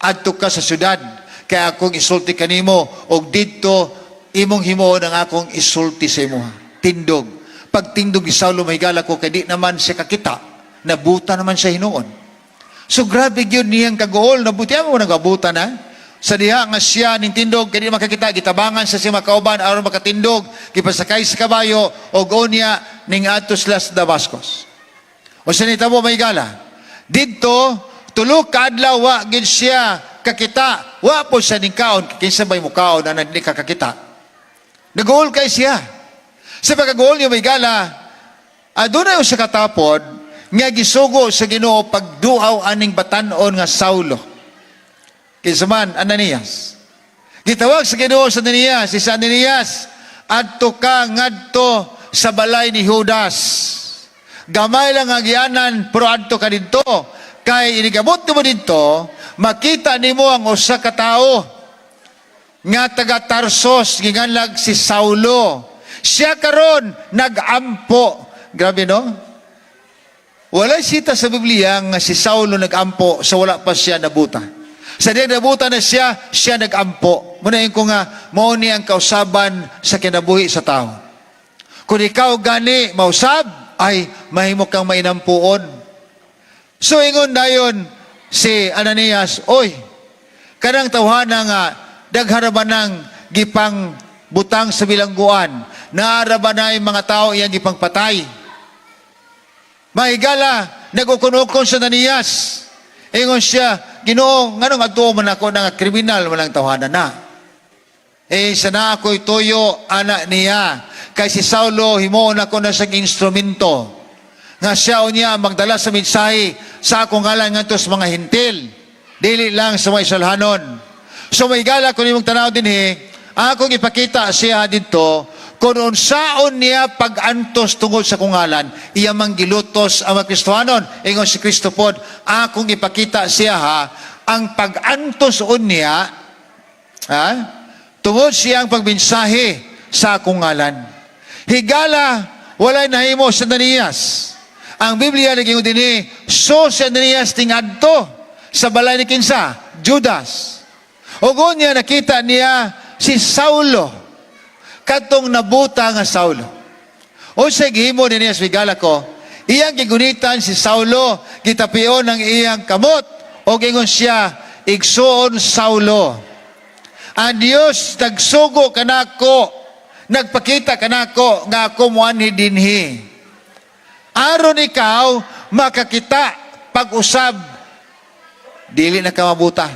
adto ka sa syudad, kay akong isulti kanimo, og didto imong himuon ang akong isulti sa imoha." Tindog. Pagtindog ni Saulo, mahigala ko, kay di naman siya kakita, nabuta naman siya hinuon. So grabe gyud niyang kaguol, nabuti mo nagabuta na. Sa diha nga siya ning tindog kay di makakita, gitabangan sa siya makauban aron makatindog, gipasakay sa kabayo og unya ning adto sila sa Damascus. O sa nitabo, may gala. Didto, 3 ka adlaw wa gid siya kakita. Wa po siya ning kaon, kinsa bay mukaon na di ka kakita? Naguol kay siya. Sa pagkaguol niya, may gala, adunay usa ka tapod nga gisugo sa Ginoo pagduaw aning batan-on nga Saulo. Kinsa man? Ananias. Gitawag sa Ginoo sa Ananias, si Ananias, "Adto ka ngadto sa balay ni Judas. Gamay lang ang gianan, pero adto ka didto. Kay inigabot mo didto, makita nimo ang usa ka tawo nga taga Tarsos, ginganlag si Saulo. Siya karon nagampo." Grabe, no? Walay sita sa Biblia nga si Saulo nagampo sa wala pa siya nabuta. Sa diya nabuta na siya, siya nagampo. Muna ko nga, mao ni ang kausaban sa kinabuhi sa tao. Kung ikaw gani mausab, ay mahimo kang mainampuon. So ingon dayon si Ananias, "Oy, kanang tawhana nga daghara ba nang gipang butang sa bilangguan, naara ba na yung mga tao iyang gipang patay?" Mahigala, nag-ukon-ukon sa Ananias. Ingon siya, "Ginoo, nganong adto man ako nga kriminal man ang tawhana na?" "Eh, sa na ako'y tuyo, ana niya. Kay si Saulo, himuon ako na siyang instrumento. Nga siya unya ang magdala sa mensahe sa akong ngalan ngadto sa mga Hentil. Dili lang sa mga Israelhanon." So may gala kung imong tanaw dinhi, akong ipakita siya didto kung unsaon niya pag-antos tungod sa akong ngalan, iya mang gilutos ang mga Kristohanon. Ingon si Kristo pod, "Akong ipakita siya ha, ang pag-antos unya, ha, tungod siyang pagmensahe sa akong ngalan." Higala, walay nahimo sa Ananias. Ang Biblia naging dinhi, so si Ananias tingadto sa balay ni kinsa? Judas. Ug unya nakita niya si Saulo, katong nabuta nga Saulo. O sa gihimo ni Ananias, higala ko, iyang gigunitan si Saulo, gitapion ang iyang kamot, o ingon siya, "Igsuon Saulo, ang Dios nagsugo kanako, nagpakita kanako nga ako moanhi dinhi. Aron ikaw makakita pag-usab, dili na ka mabuta."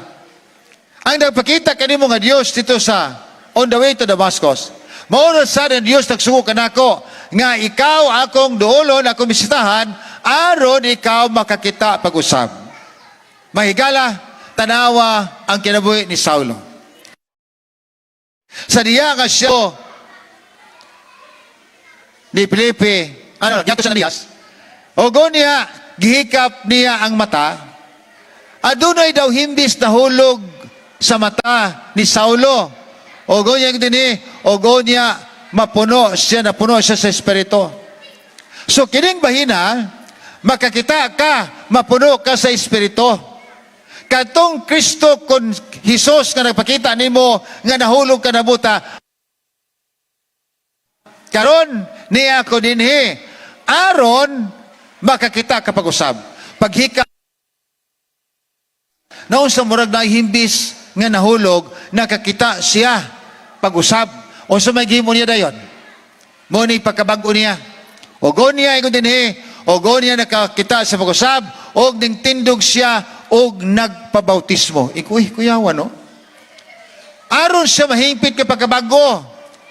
Ang nagpakita kanimo nga Dios dito sa on the way to Damascus, mao na sa Dios nagsugo kanako nga ikaw akong duolon, akong bisitahan, aron ikaw makakita pag-usab. Mahigala, tanawa ang kinabuhi ni Saulo. Sa diya nga siya ni Felipe, ano, yato sa Ananias, ogo niya, gihikap niya ang mata, adunay daw himbis na hulog sa mata ni Saulo. Ogo niya dinhi, ogo niya mapuno siya, napuno siya sa Espiritu. So kining bahina, makakita ka, mapuno ka sa Espiritu. Katong Kristo kon Hesus nga nagpakita nimo nga nahulog ka na buta, karon niya ko dinhi aron makakita ka pag-usab. Paghika naon sa murag na himbis nga nahulog, nakakita siya pag-usab. Unsa may gihimo niya dayon? Mo ni pagkabag-o niya. Ogo niya ingon dinhi, ogo niya nakakita sa pag-usab, og ningtindog siya og nagpabautismo. Ikuy, kuyawa, no? Aron siya mahingpit kay pagkabago.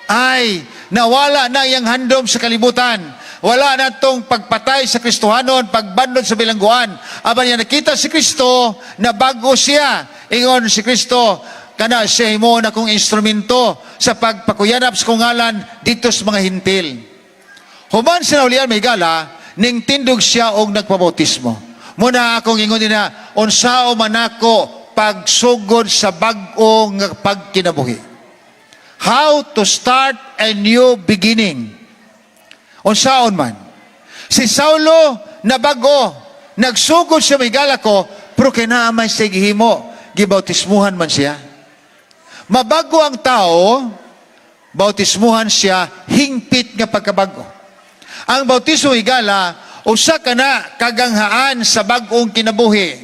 Ay, nawala na iyang handom sa kalibutan. Wala na tong pagpatay sa Kristohanon, pagbanlod sa bilangguan. Apan niya nakita si Kristo, na bago siya. Ingon si Kristo, kana siya himuon akong instrumento sa pagpakuyanap sa kong ngalan dito sa mga Hentil. Human sa naulian, may gala, ning tindog siya og nagpabautismo. Muna akong ingon din na, unsao man ako pagsugod sa bag-o nga pagkinabuhi. How to start a new beginning. Unsaon man. Si Saulo na bago, nagsugod siya, may gala ko, pero kay naa man siya gihimo, gibautismuhan man siya. Mabago ang tao, bautismuhan siya, hingpit nga pagkabago. Ang bautismo, higala, usa ka na kaganghaan sa bag-ong kinabuhi.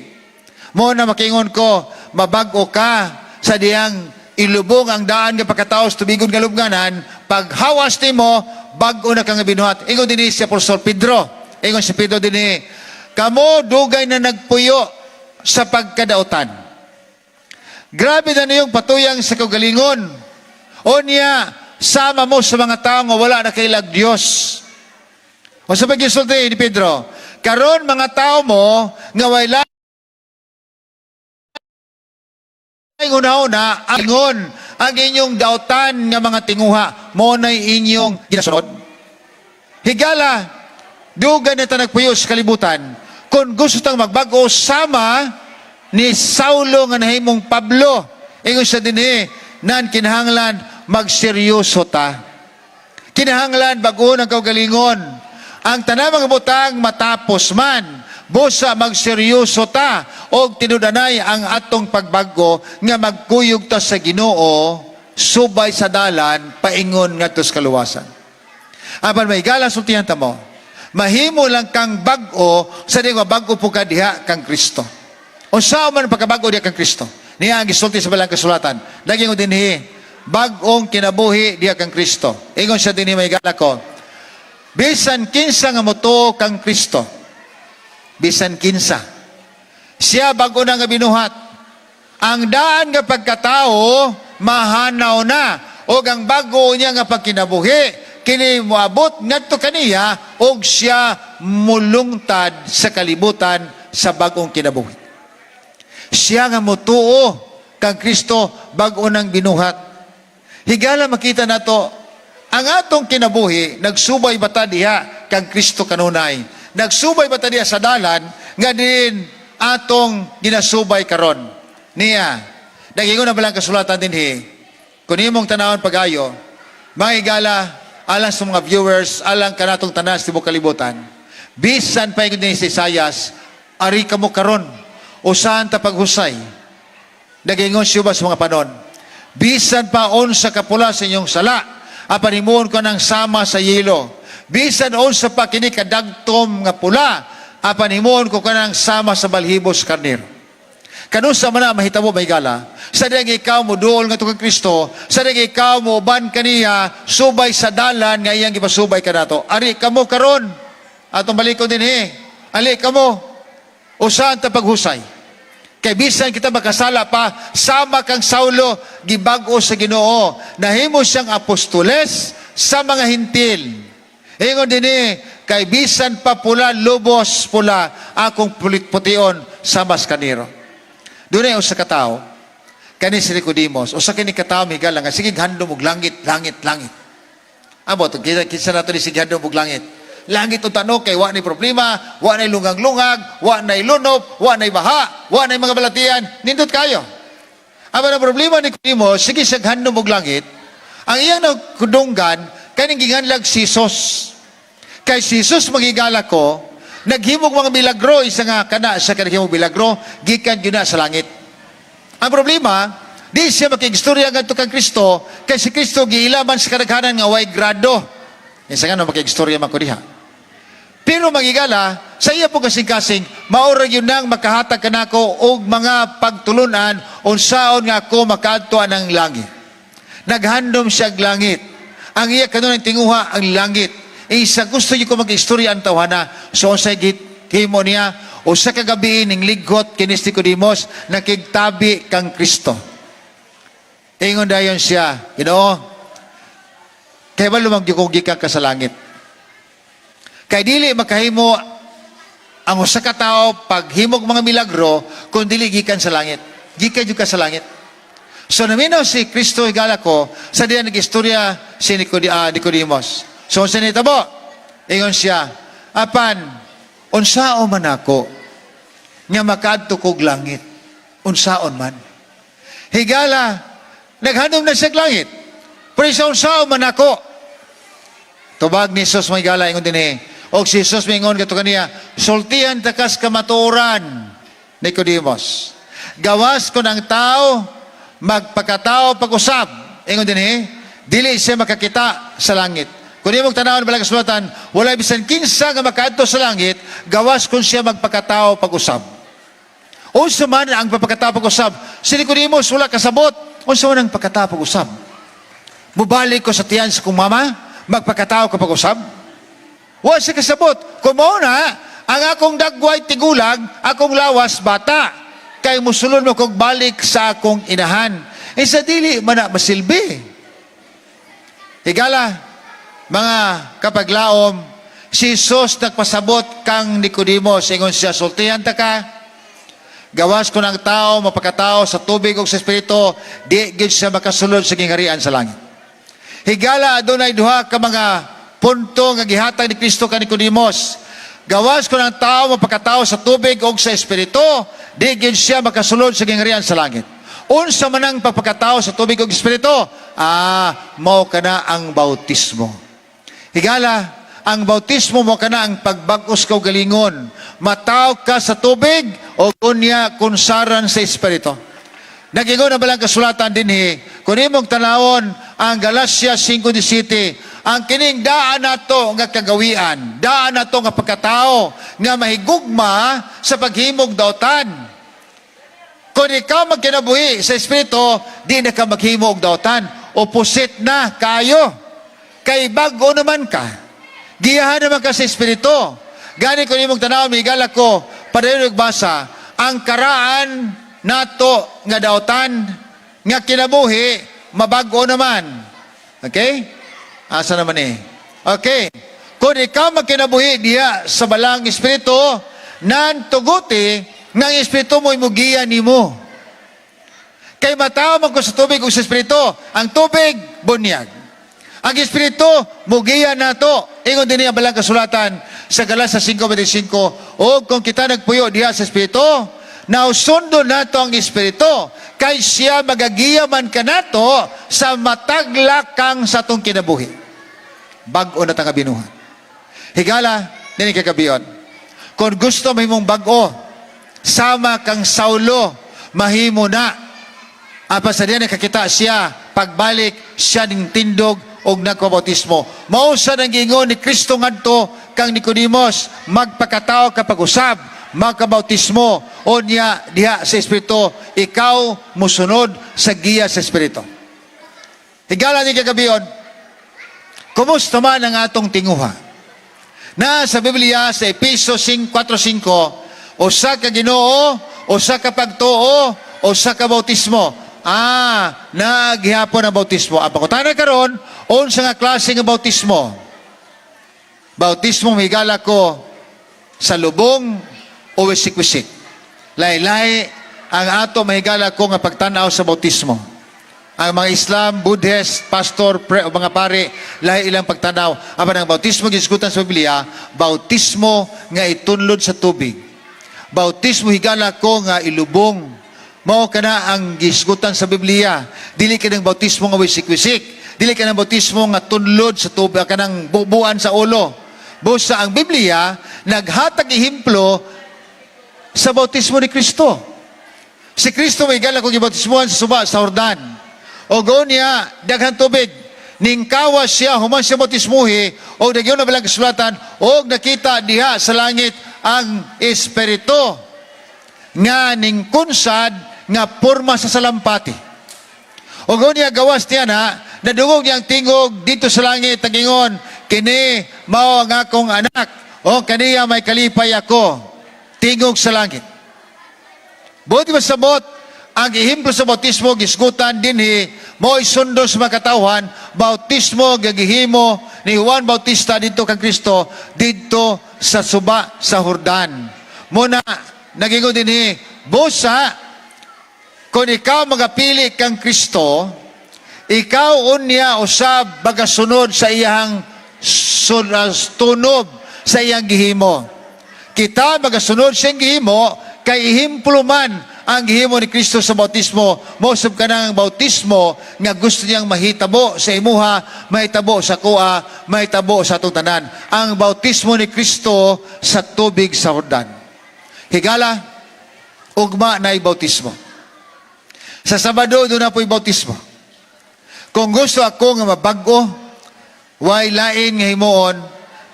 Mo na makingon ko, mabag-o ka sa diyang ilubong ang daan nga pagkatao sa tubigon nga lubnganan, paghawas nimo, bag-o na kang binuhat. Ingon dinhi si Apostol Pedro. Ingon si Pedro dinhi, kamo dugay na nagpuyo sa pagkadautan. Grabe na niyong patuyang sa kaugalingon. O niya, sama mo sa mga tao nga wala na kailag Diyos. O sa pag-isulti ni Pedro, karon mga tao mo nga wala una-una, angon ang inyong dautan nga mga tinguha, mo na'y inyong ginasunod. Higala, dugay na ta nagpuyo sa kalibutan. Kung gusto tang magbago sama ni Saulo nga nahimong Pablo, ingon siya dinhi, nan kinahanglan magseryoso ta. Kinahanglan bag-o ng kaugalingon. Ang tanang mga butang matapos man. Busa magseryoso ta og tinudanay ang atong pagbago nga magkuyog ta sa Ginoo subay sa dalan paingon ngadto sa kaluwasan. Apan may gala, sultihan ta mo. Mahimo lang kang bag-o sa di nga bag-o po ka diha kang Kristo. Unsa man ang pagkabago diha kang Kristo? Niya ang gisulti sa balang kasulatan. Lagi ko dinhi, bag-ong kinabuhi diha kang Kristo. Ingon siya dinhi, may gala ko. Bisan kinsa nga motuo kang Kristo, bisan kinsa, siya bago na nga binuhat. Ang daan nga pagkatao, mahanaw na. O ang bago niya nga pagkinabuhi, kini moabot ngadto kaniya og siya mulungtad sa kalibutan sa bag-ong kinabuhi. Siya nga motuo kang Kristo, bag-o nang binuhat. Higala, makita nato ang atong kinabuhi, nagsubay ba ta diha kang Kristo kanunay? Nagsubay ba ta diha sa dalan nga din atong ginasubay karon? Niya, nagingon na balang kasulatan dinhi. Kung imong tanawon pagayo, mga higala, alang sa mga viewers, alang kanatong tanan sa tibok kalibutan. Bisan pa ingon din si Isayas, ari kamo karon, usahan ta paghusay. Nagingon siya ba sa mga panon? Bisan pa unsa kapula sa inyong sala, apan himuon ko ng sama sa yelo. Bisan unsa pa kini kadagtom nga pula, apan himuon ko kanang sama sa balhibos karnero. Kanusa man na mahitabo, may gala, sa diyang ikaw mo duol nga kang Kristo, sa diyang ikaw mo uban kaniya, subay sa dalan nga iyang gipasubay kanato. Ari kamo karon, atong balikon dinhi. Ali kamo, usahan ta paghusay. Kay bisan kita makasala pa, sama kang Saulo, gibag-o sa Ginoo. Nahimo siyang apostoles sa mga Hintil. Ingon dinhi, kay bisan pa pula, lubos pula, akong pution sa mas kaniro. Dunay usa ka tawo, kani si Nicodemus, usa kini ka tawo, higala, nga sige handom og langit, langit, langit. Amo, kita kinsa nato ni sige handom og langit. Langit unta no, kay wa ni problema, wa nay lungang-lungag, wa nay lunop, wa nay baha, wa nay mga balatian, nindot kayo. Ang ang problema ni Nicodemus, sige siya handom og langit, ang iyang nagkudunggan, kaning ginganlag si Jesus. Kay si Jesus, magigala ko, naghimog mga milagro, isa nga kana siya ka naghimog milagro, gikan gyud na sa langit. Ang problema, di siya makigstorya ngadto kang Kristo, kay si Kristo giilaman sa kadaghanan nga way grado. Isa nga no makigstorya man ko diha. Pero magigala, sa iya po kasing-kasing, mao ra gyud nang makahatag kanako og mga pagtulunan unsaon nga ako makaadto ang langit. Naghandom siya og langit. Ang iya kanunang tinguha ang langit. Isa gusto niyo ko mag-istorya ang tawhana. So unsay gihimo niya, usa ka gabi ning lighot kini si Nicodemus, nakigtabi kang Kristo. Ingon dayon siya, "Ginoo, kay balo man gyud ko gikan ka sa langit. Kay dili makahimo ang usa ka tawo paghimog mga milagro kung dili gikan sa langit. Gikan jud ka sa langit." So naminaw si Kristo, higala ko, sa diyan nag-istorya si Nicodemus. So unsa nitabo? Ingon siya, "Apan unsaon man ako nga makaadto kog langit? Unsaon man?" Higala, naghandom na siya og langit. Pero siya, "Unsaon man ako?" Tubag ni Jesus, mga higala, ingon dinhi. Og si Jesus mingon kato kaniya, "Sultihan ta kas kamatuoran, Nicodemus. Gawas kon ang tao magpakatao pag-usab." Ingon dinhi, dili siya makakita sa langit. Kung imong tanawon balang kasulatan, wala bisan kinsa nga makaadto sa langit, gawas kung siya magpakatao pag-usab. Unsa man ang pagpakatao pag-usab? Si Nicodemus wala kasabot. Unsa man ang pagkatao pag-usab? Mubalik ko sa tiyan sa kong mama, magpakatao ka pag-usab? Wa siya kasabot. Kung mao na, ang akong dagway tigulang, akong lawas bata. Kay musulod mo kog balik sa akong inahan. Eh sa dili man na masilbi. Higala, mga kapaglaom, si Jesus nagpasabot kang Nicodemus. Ingon siya, "Sultihan ta ka, gawas kon ang tao mapakatao sa tubig ug sa Espiritu, di gyud siya makasulod sa gingharian sa langit." Higala, adunay duha ka mga punto nga gihatag ni Kristo ka Nicodemus. Gawas kon ang tao mapakatao sa tubig ug sa Espiritu, di gyud siya makasulod sa gingharian sa langit. Unsa man ang pagpakatao sa tubig ug Espiritu? Ah, mao kana ang bautismo. Higala, ang bautismo mao kana ang pagbag-os kaugalingon. Mataw ka sa tubig o unya kunsaran sa Espiritu. Nagingon ang balang kasulatan dinhi, kung imong tanawon ang Galacia 5:17, ang kining daan nato nga kagawian, daan nato nga pagkatao, nga mahigugma sa paghimog dautan. Kung ikaw magkinabuhi sa Espiritu, di na ka maghimo og dautan. Opposite na kayo. Kay bag-o naman ka. Giyahan naman ka sa Espiritu. Gani kung imong tanaw, migala ko, padayon basa, ang karaan nato nga dautan, nga kinabuhi, mabag-o naman. Okay? Asa naman eh? Okay. Kung ikaw magkinabuhi diha sa balang Espiritu, nan tuguti ng Espiritu mo imugiya nimo. Kay matawo man ko sa tubig ug sa Espiritu. Ang tubig, bunyag. Ang Espiritu, mugiya nato. Ingon din ang balang kasulatan sa Galacia 5:25, o kung kita nagpuyo diha sa Espiritu, nausundo nato ang Espiritu, kay siya magagiya man kanato sa matag lakang sa atong kinabuhi. Bag-o na tanga binuhat. Higala, dini kagabion. Kung gusto mo mong bag-o, sama kang Saulo, mahimo na. Apan sa diya nakakita siya, pagbalik siya ning tindog og nagpabautismo. Mao sa nang giingon ni Kristo ngadto kang Nicodemus, magpakatao ka pag-usab, magkabautismo, o niya diha sa Espiritu, ikaw musunod sa giya sa Espiritu. Higala ni kagabion, kumusta man ang atong tinguha? Na sa Biblia sa Epeso 4:5, usa ka Ginoo, Usa ka pagtuo, usa ka bautismo. Ah, naghihapon ang bautismo. Ang pangutana karon, unsa nga klase nga bautismo? Bautismo, higala ko, sa lubong o wisik-wisik. Lahi-lahi ang ato, mahigala ko, nga pagtanaw sa bautismo. Ang mga Islam, Buddhist, pastor, pre, o mga pare, lahi ilang pagtanaw. Apan ang bautismo gisgutan sa Biblia, bautismo nga itunlod sa tubig. Bautismo, higala ko, nga ilubong. Mao kana ang gisgutan sa Biblia. Dili kanang bautismo nga wisik-wisik. Dili kanang bautismo nga tunlod sa tubig, kanang bubuan sa ulo. Busa ang Biblia naghatag ehemplo sa bautismo ni Kristo. Si Kristo, may higala kung gibautismuhan sa suba sa Jordan. O niya, daghan tubig. Ningkawas siya, human siya bautismuhi, o nagyon na balang kasulatan, o nakita diha sa langit ang Espiritu nga ningkunsad nga porma sa salampati. O niya gawas niya na, nadungog niya ang tingog dito sa langit, tagingon, "Kini mao ang akong anak, o kaniya may kalipay ako." Tingog sa langit. Buot masabot, ang ehemplo sa bautismo gisgutan dinhi mo'y sundo sa mga katawhan, bautismo nga gihimo ni Juan Bautista didto kang Kristo didto sa suba sa Jordan. Muna nagingon dinhi, busa kung ikaw magapili kang Kristo, ikaw unya usab magasunod sa iyang tunob, sa iyang gihimo. Kita magasunod sa iyang gihimo kay ehemplo man ang gihimo ni Kristo sa bautismo. Mosab ka ng bautismo nga gusto niyang mahitabo sa imuha, mahitabo sa kuha, mahitabo sa atong tanan. Ang bautismo ni Kristo sa tubig sa Jordan. Higala, ugma na bautismo. Sa Sabado, doon na po'y bautismo. Kung gusto ako nga mabag-o, way lain nga himuon,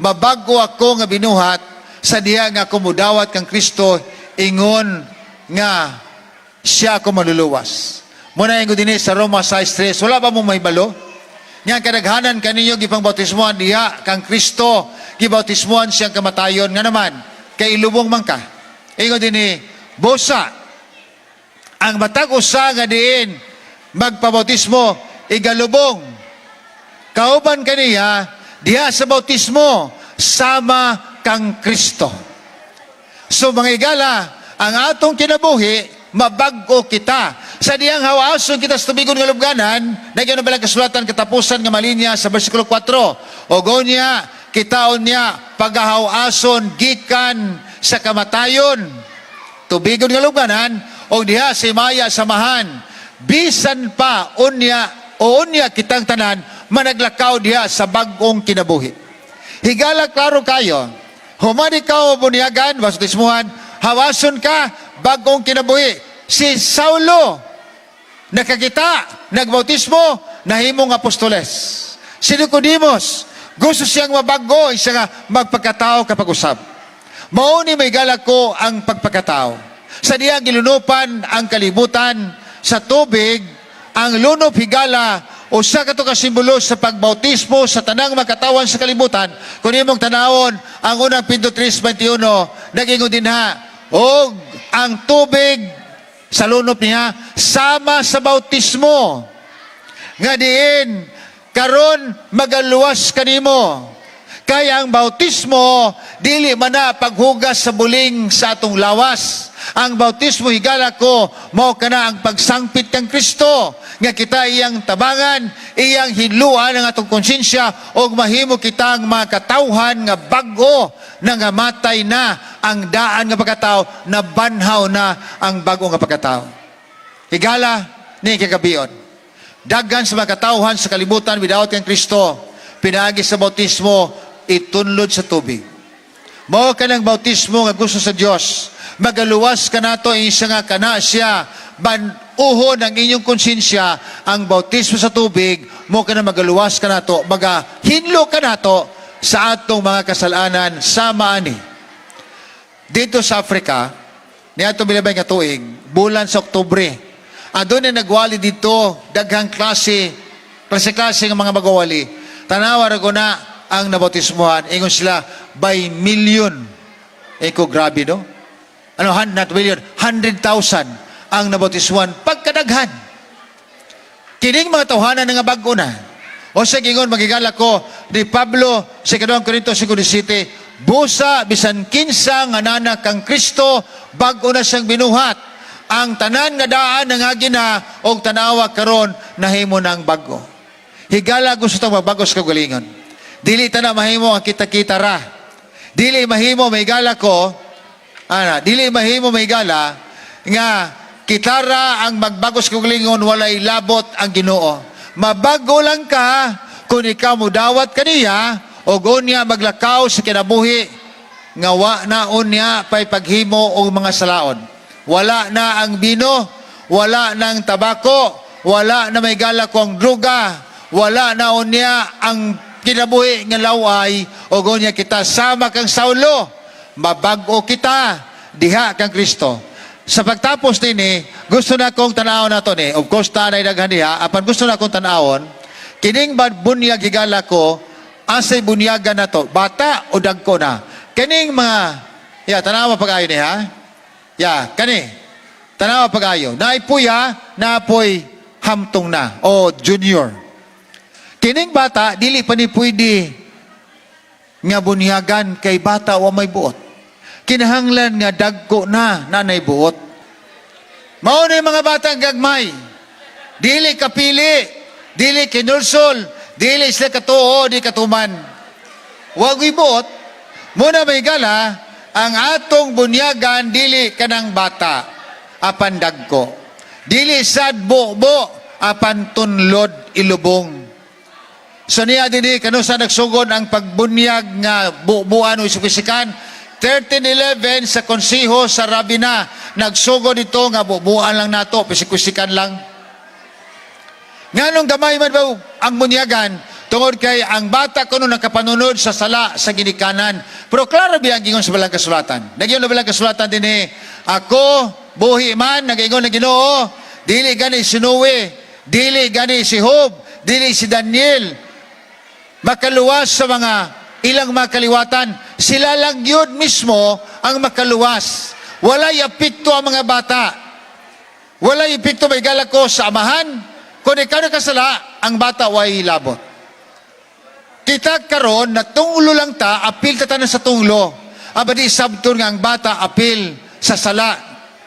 mabag-o ako nga binuhat sa diha nga ako mudawat kang Kristo, ingon nga siya ako maluluwas. Muna ingon dinhi sa Roma 6.3, "Wala ba mo mahibalo nga ang kadaghanan kaninyo gipang bautismohan diha kang Kristo, gibautismohan siyang kamatayon?" Nga naman, kay ilubong man ka. Ingon dinhi, busa, ang matag usa nga diin magpabautismo igalubong kauban kaniya diha sa bautismo sama kang Kristo. So mga igala, ang atong kinabuhi, mabag-o kita. Sa diyang hawason kita sa tubigon nga lubganan, nagyan na balang kasulatan katapusan nga malinya sa versikulo 4. O niya, kitaon niya, pagahawason gikan sa kamatayon. Tubigon nga lubganan, o diha si Maya samahan. Bisan pa unya o unya kitang tanan managlakaw diha sa bag-ong kinabuhi. Higala, klaro kayo. Human ikaw bunyagan, bautismuhan, hawason ka, bagong kinabuhi. Si Saulo, nakakita, nagbautismo, nahimong apostoles. Si Nicodemos, gusto siyang mabago, isa nga magpagkatao kapag usab. Mao ni, may ko, ang pagpagkatao. Sa diya gilunupan ang kalibutan sa tubig, ang lunop, higala, usa kato ka simbolo sa pagbautismo sa tanang makatawan sa kalibutan. Kung imong tanawon ang unang Pedro 3:21, nagingon dinha, og ang tubig sa lunop niya sama sa bautismo nga diin karon magaluwas kanimo. Kaya ang bautismo, dili man na paghugas sa buling sa atong lawas. Ang bautismo, higala ko, mao kana ang pagsangpit kang Kristo nga kita iyang tabangan, iyang hinluan ang atong konsensya ug mahimo kitang mga katawhan nga bag-o na nga matay na ang daan nga pagkatao, na banhaw na ang bag-o nga pagkatao. Higala ni kagabion. Daghan sa mga katawhan sa kalibutan without kang Kristo, pinaagi sa bautismo, itunlod sa tubig. Mao kanang bautismo nga gusto sa Dios. Magaluwas ka nato isa nga kana siya ban-uhon ang inyong konsensya. Ang bautismo sa tubig mo kana magaluwas ka nato, magahinlo ka nato sa atong mga kasalanan sama ani. Dito sa Africa, niadto bilabay nga tuig, bulan sa Oktubre. Aduna nagwali dito, daghang klase, klase-klase ng mga magwawali. Tanawa ra ko na ang nabautismuhan. Ingon sila, by million. Eko, grabe, no? Ano, not million, 100,000 ang nabautismuhan pagkadaghan. Kining mga tawhana nga bag-o na. O sa gingon magigala ko ni Pablo sa 2 Korinto 5:17, "Busa bisan kinsa nga naa kang Kristo, bag-o na siyang binuhat. Ang tanan nga daan nangagi na og tanawa karon nahimo nang bag-o." Higala, gusto tang magbag-o sa kaugalingon. Dili ta na mahimo ang kita-kita ra. Dili mahimo, mahigala ko, ana, dili mahimo, mahigala, nga kitara ang magbago sa kaugalingon, walay labot ang Ginoo. Mabago lang ka kung ikaw mudawat kaniya o unya maglakaw sa kinabuhi nga wa na unya pay paghimo og mga salaon. Wala na ang bino, wala na ang tabako, wala na, mahigala ko, ang druga, wala na unya ang kinabuhi nga laway o unya kita sama kang Saulo, mabag-o kita diha kang Kristo. Sa pagtapos nini, gusto na kong tanawon na to ni. Of course, tanay daghan diha, apan gusto na kong tanawon, kining bad bunyag, higala ko, asay bunyagan na to, bata o dagko na? Kining mga, ya, tanawa pag-ayo ni ha? Ya, kani. Tanawa pag-ayo. Naipuya, naapoy hamtong na, o junior. Kining bata, dili pa ni pwede nga bunyagan kay bata, wa may buot. Kinahanglan nga dagko na nanay buot. Mao na yung mga batang gagmay. Dili kapili, dili kinulsol, dili sila katuo, di katuman. Wag buot. Muna may gala, ang atong bunyagan dili kanang bata, apan dagko. Dili sad bo-bo, apan tunlod ilubong. So niya dinhi kanu sa nagsugod ang pagbunyag nga bubuan o isukisikan? 1311 sa konseho sa Rabina, nagsugod ito nga bubuan lang nato, pisik-pisikan lang. Nganong gamay man ba ang bunyagan? Tungod kay ang bata kuno nakapanunod sa sala sa ginikanan. Pero klaro biya ang gingon sa balang kasulatan. Nagyon na balang kasulatan dinhi, "Ako buhi man," nagaingon ng Ginoo, "dili gani si Noe, dili gani si Job, dili si Daniel makaluwas sa mga ilang mga kaliwatan. Sila lang yun mismo ang makaluwas." Walay apekto ang mga bata. Walay epekto, may ko, sa amahan. Kung ikaw nakasala, ang bata way labot. Kita karon na tunglo lang ta, apil ta tanan sa tunglo. Aba di sabton nga ang bata apil sa sala.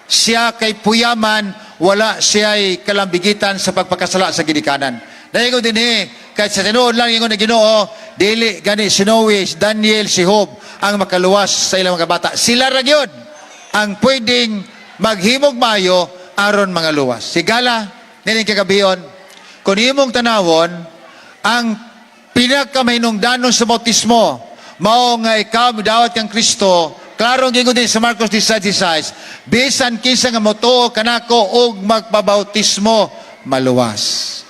Siya kay puyaman, wala siya'y kalambigitan sa pagpakasala sa ginikanan. Dahil din eh, kahit sa tinuod lang ingon na Ginoo, dili gani si Noe, si Daniel, si Job ang makaluwas sa ilang mga bata. Sila ra gyud ang pwedeng maghimog mayo aron mga luwas. Higala, nining kagabion, kung imong tanawon, ang pinakamahinungdanon sa bautismo, mao nga ikaw midawat kang Kristo. Klaro ang gingon din sa Marcos 16:16, "Bisan kinsa nga motuo kanako og magpabautismo, maluwas.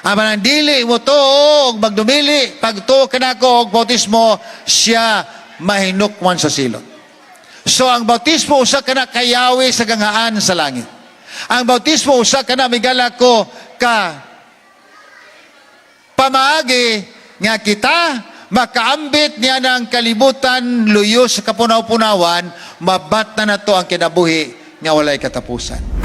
Apan ang dili motuo og magdumili pagtuo kanako og bautismo, siya mahinukman sa silot." So ang bautismo usa kana kayawi sa ganghaan sa langit. Ang bautismo usa kana, migala ko, ka pamaagi nga kita makaambit niya ng kalibutan luyo sa kapunaw-punawan, mabat na nato ang kinabuhi nga walay katapusan.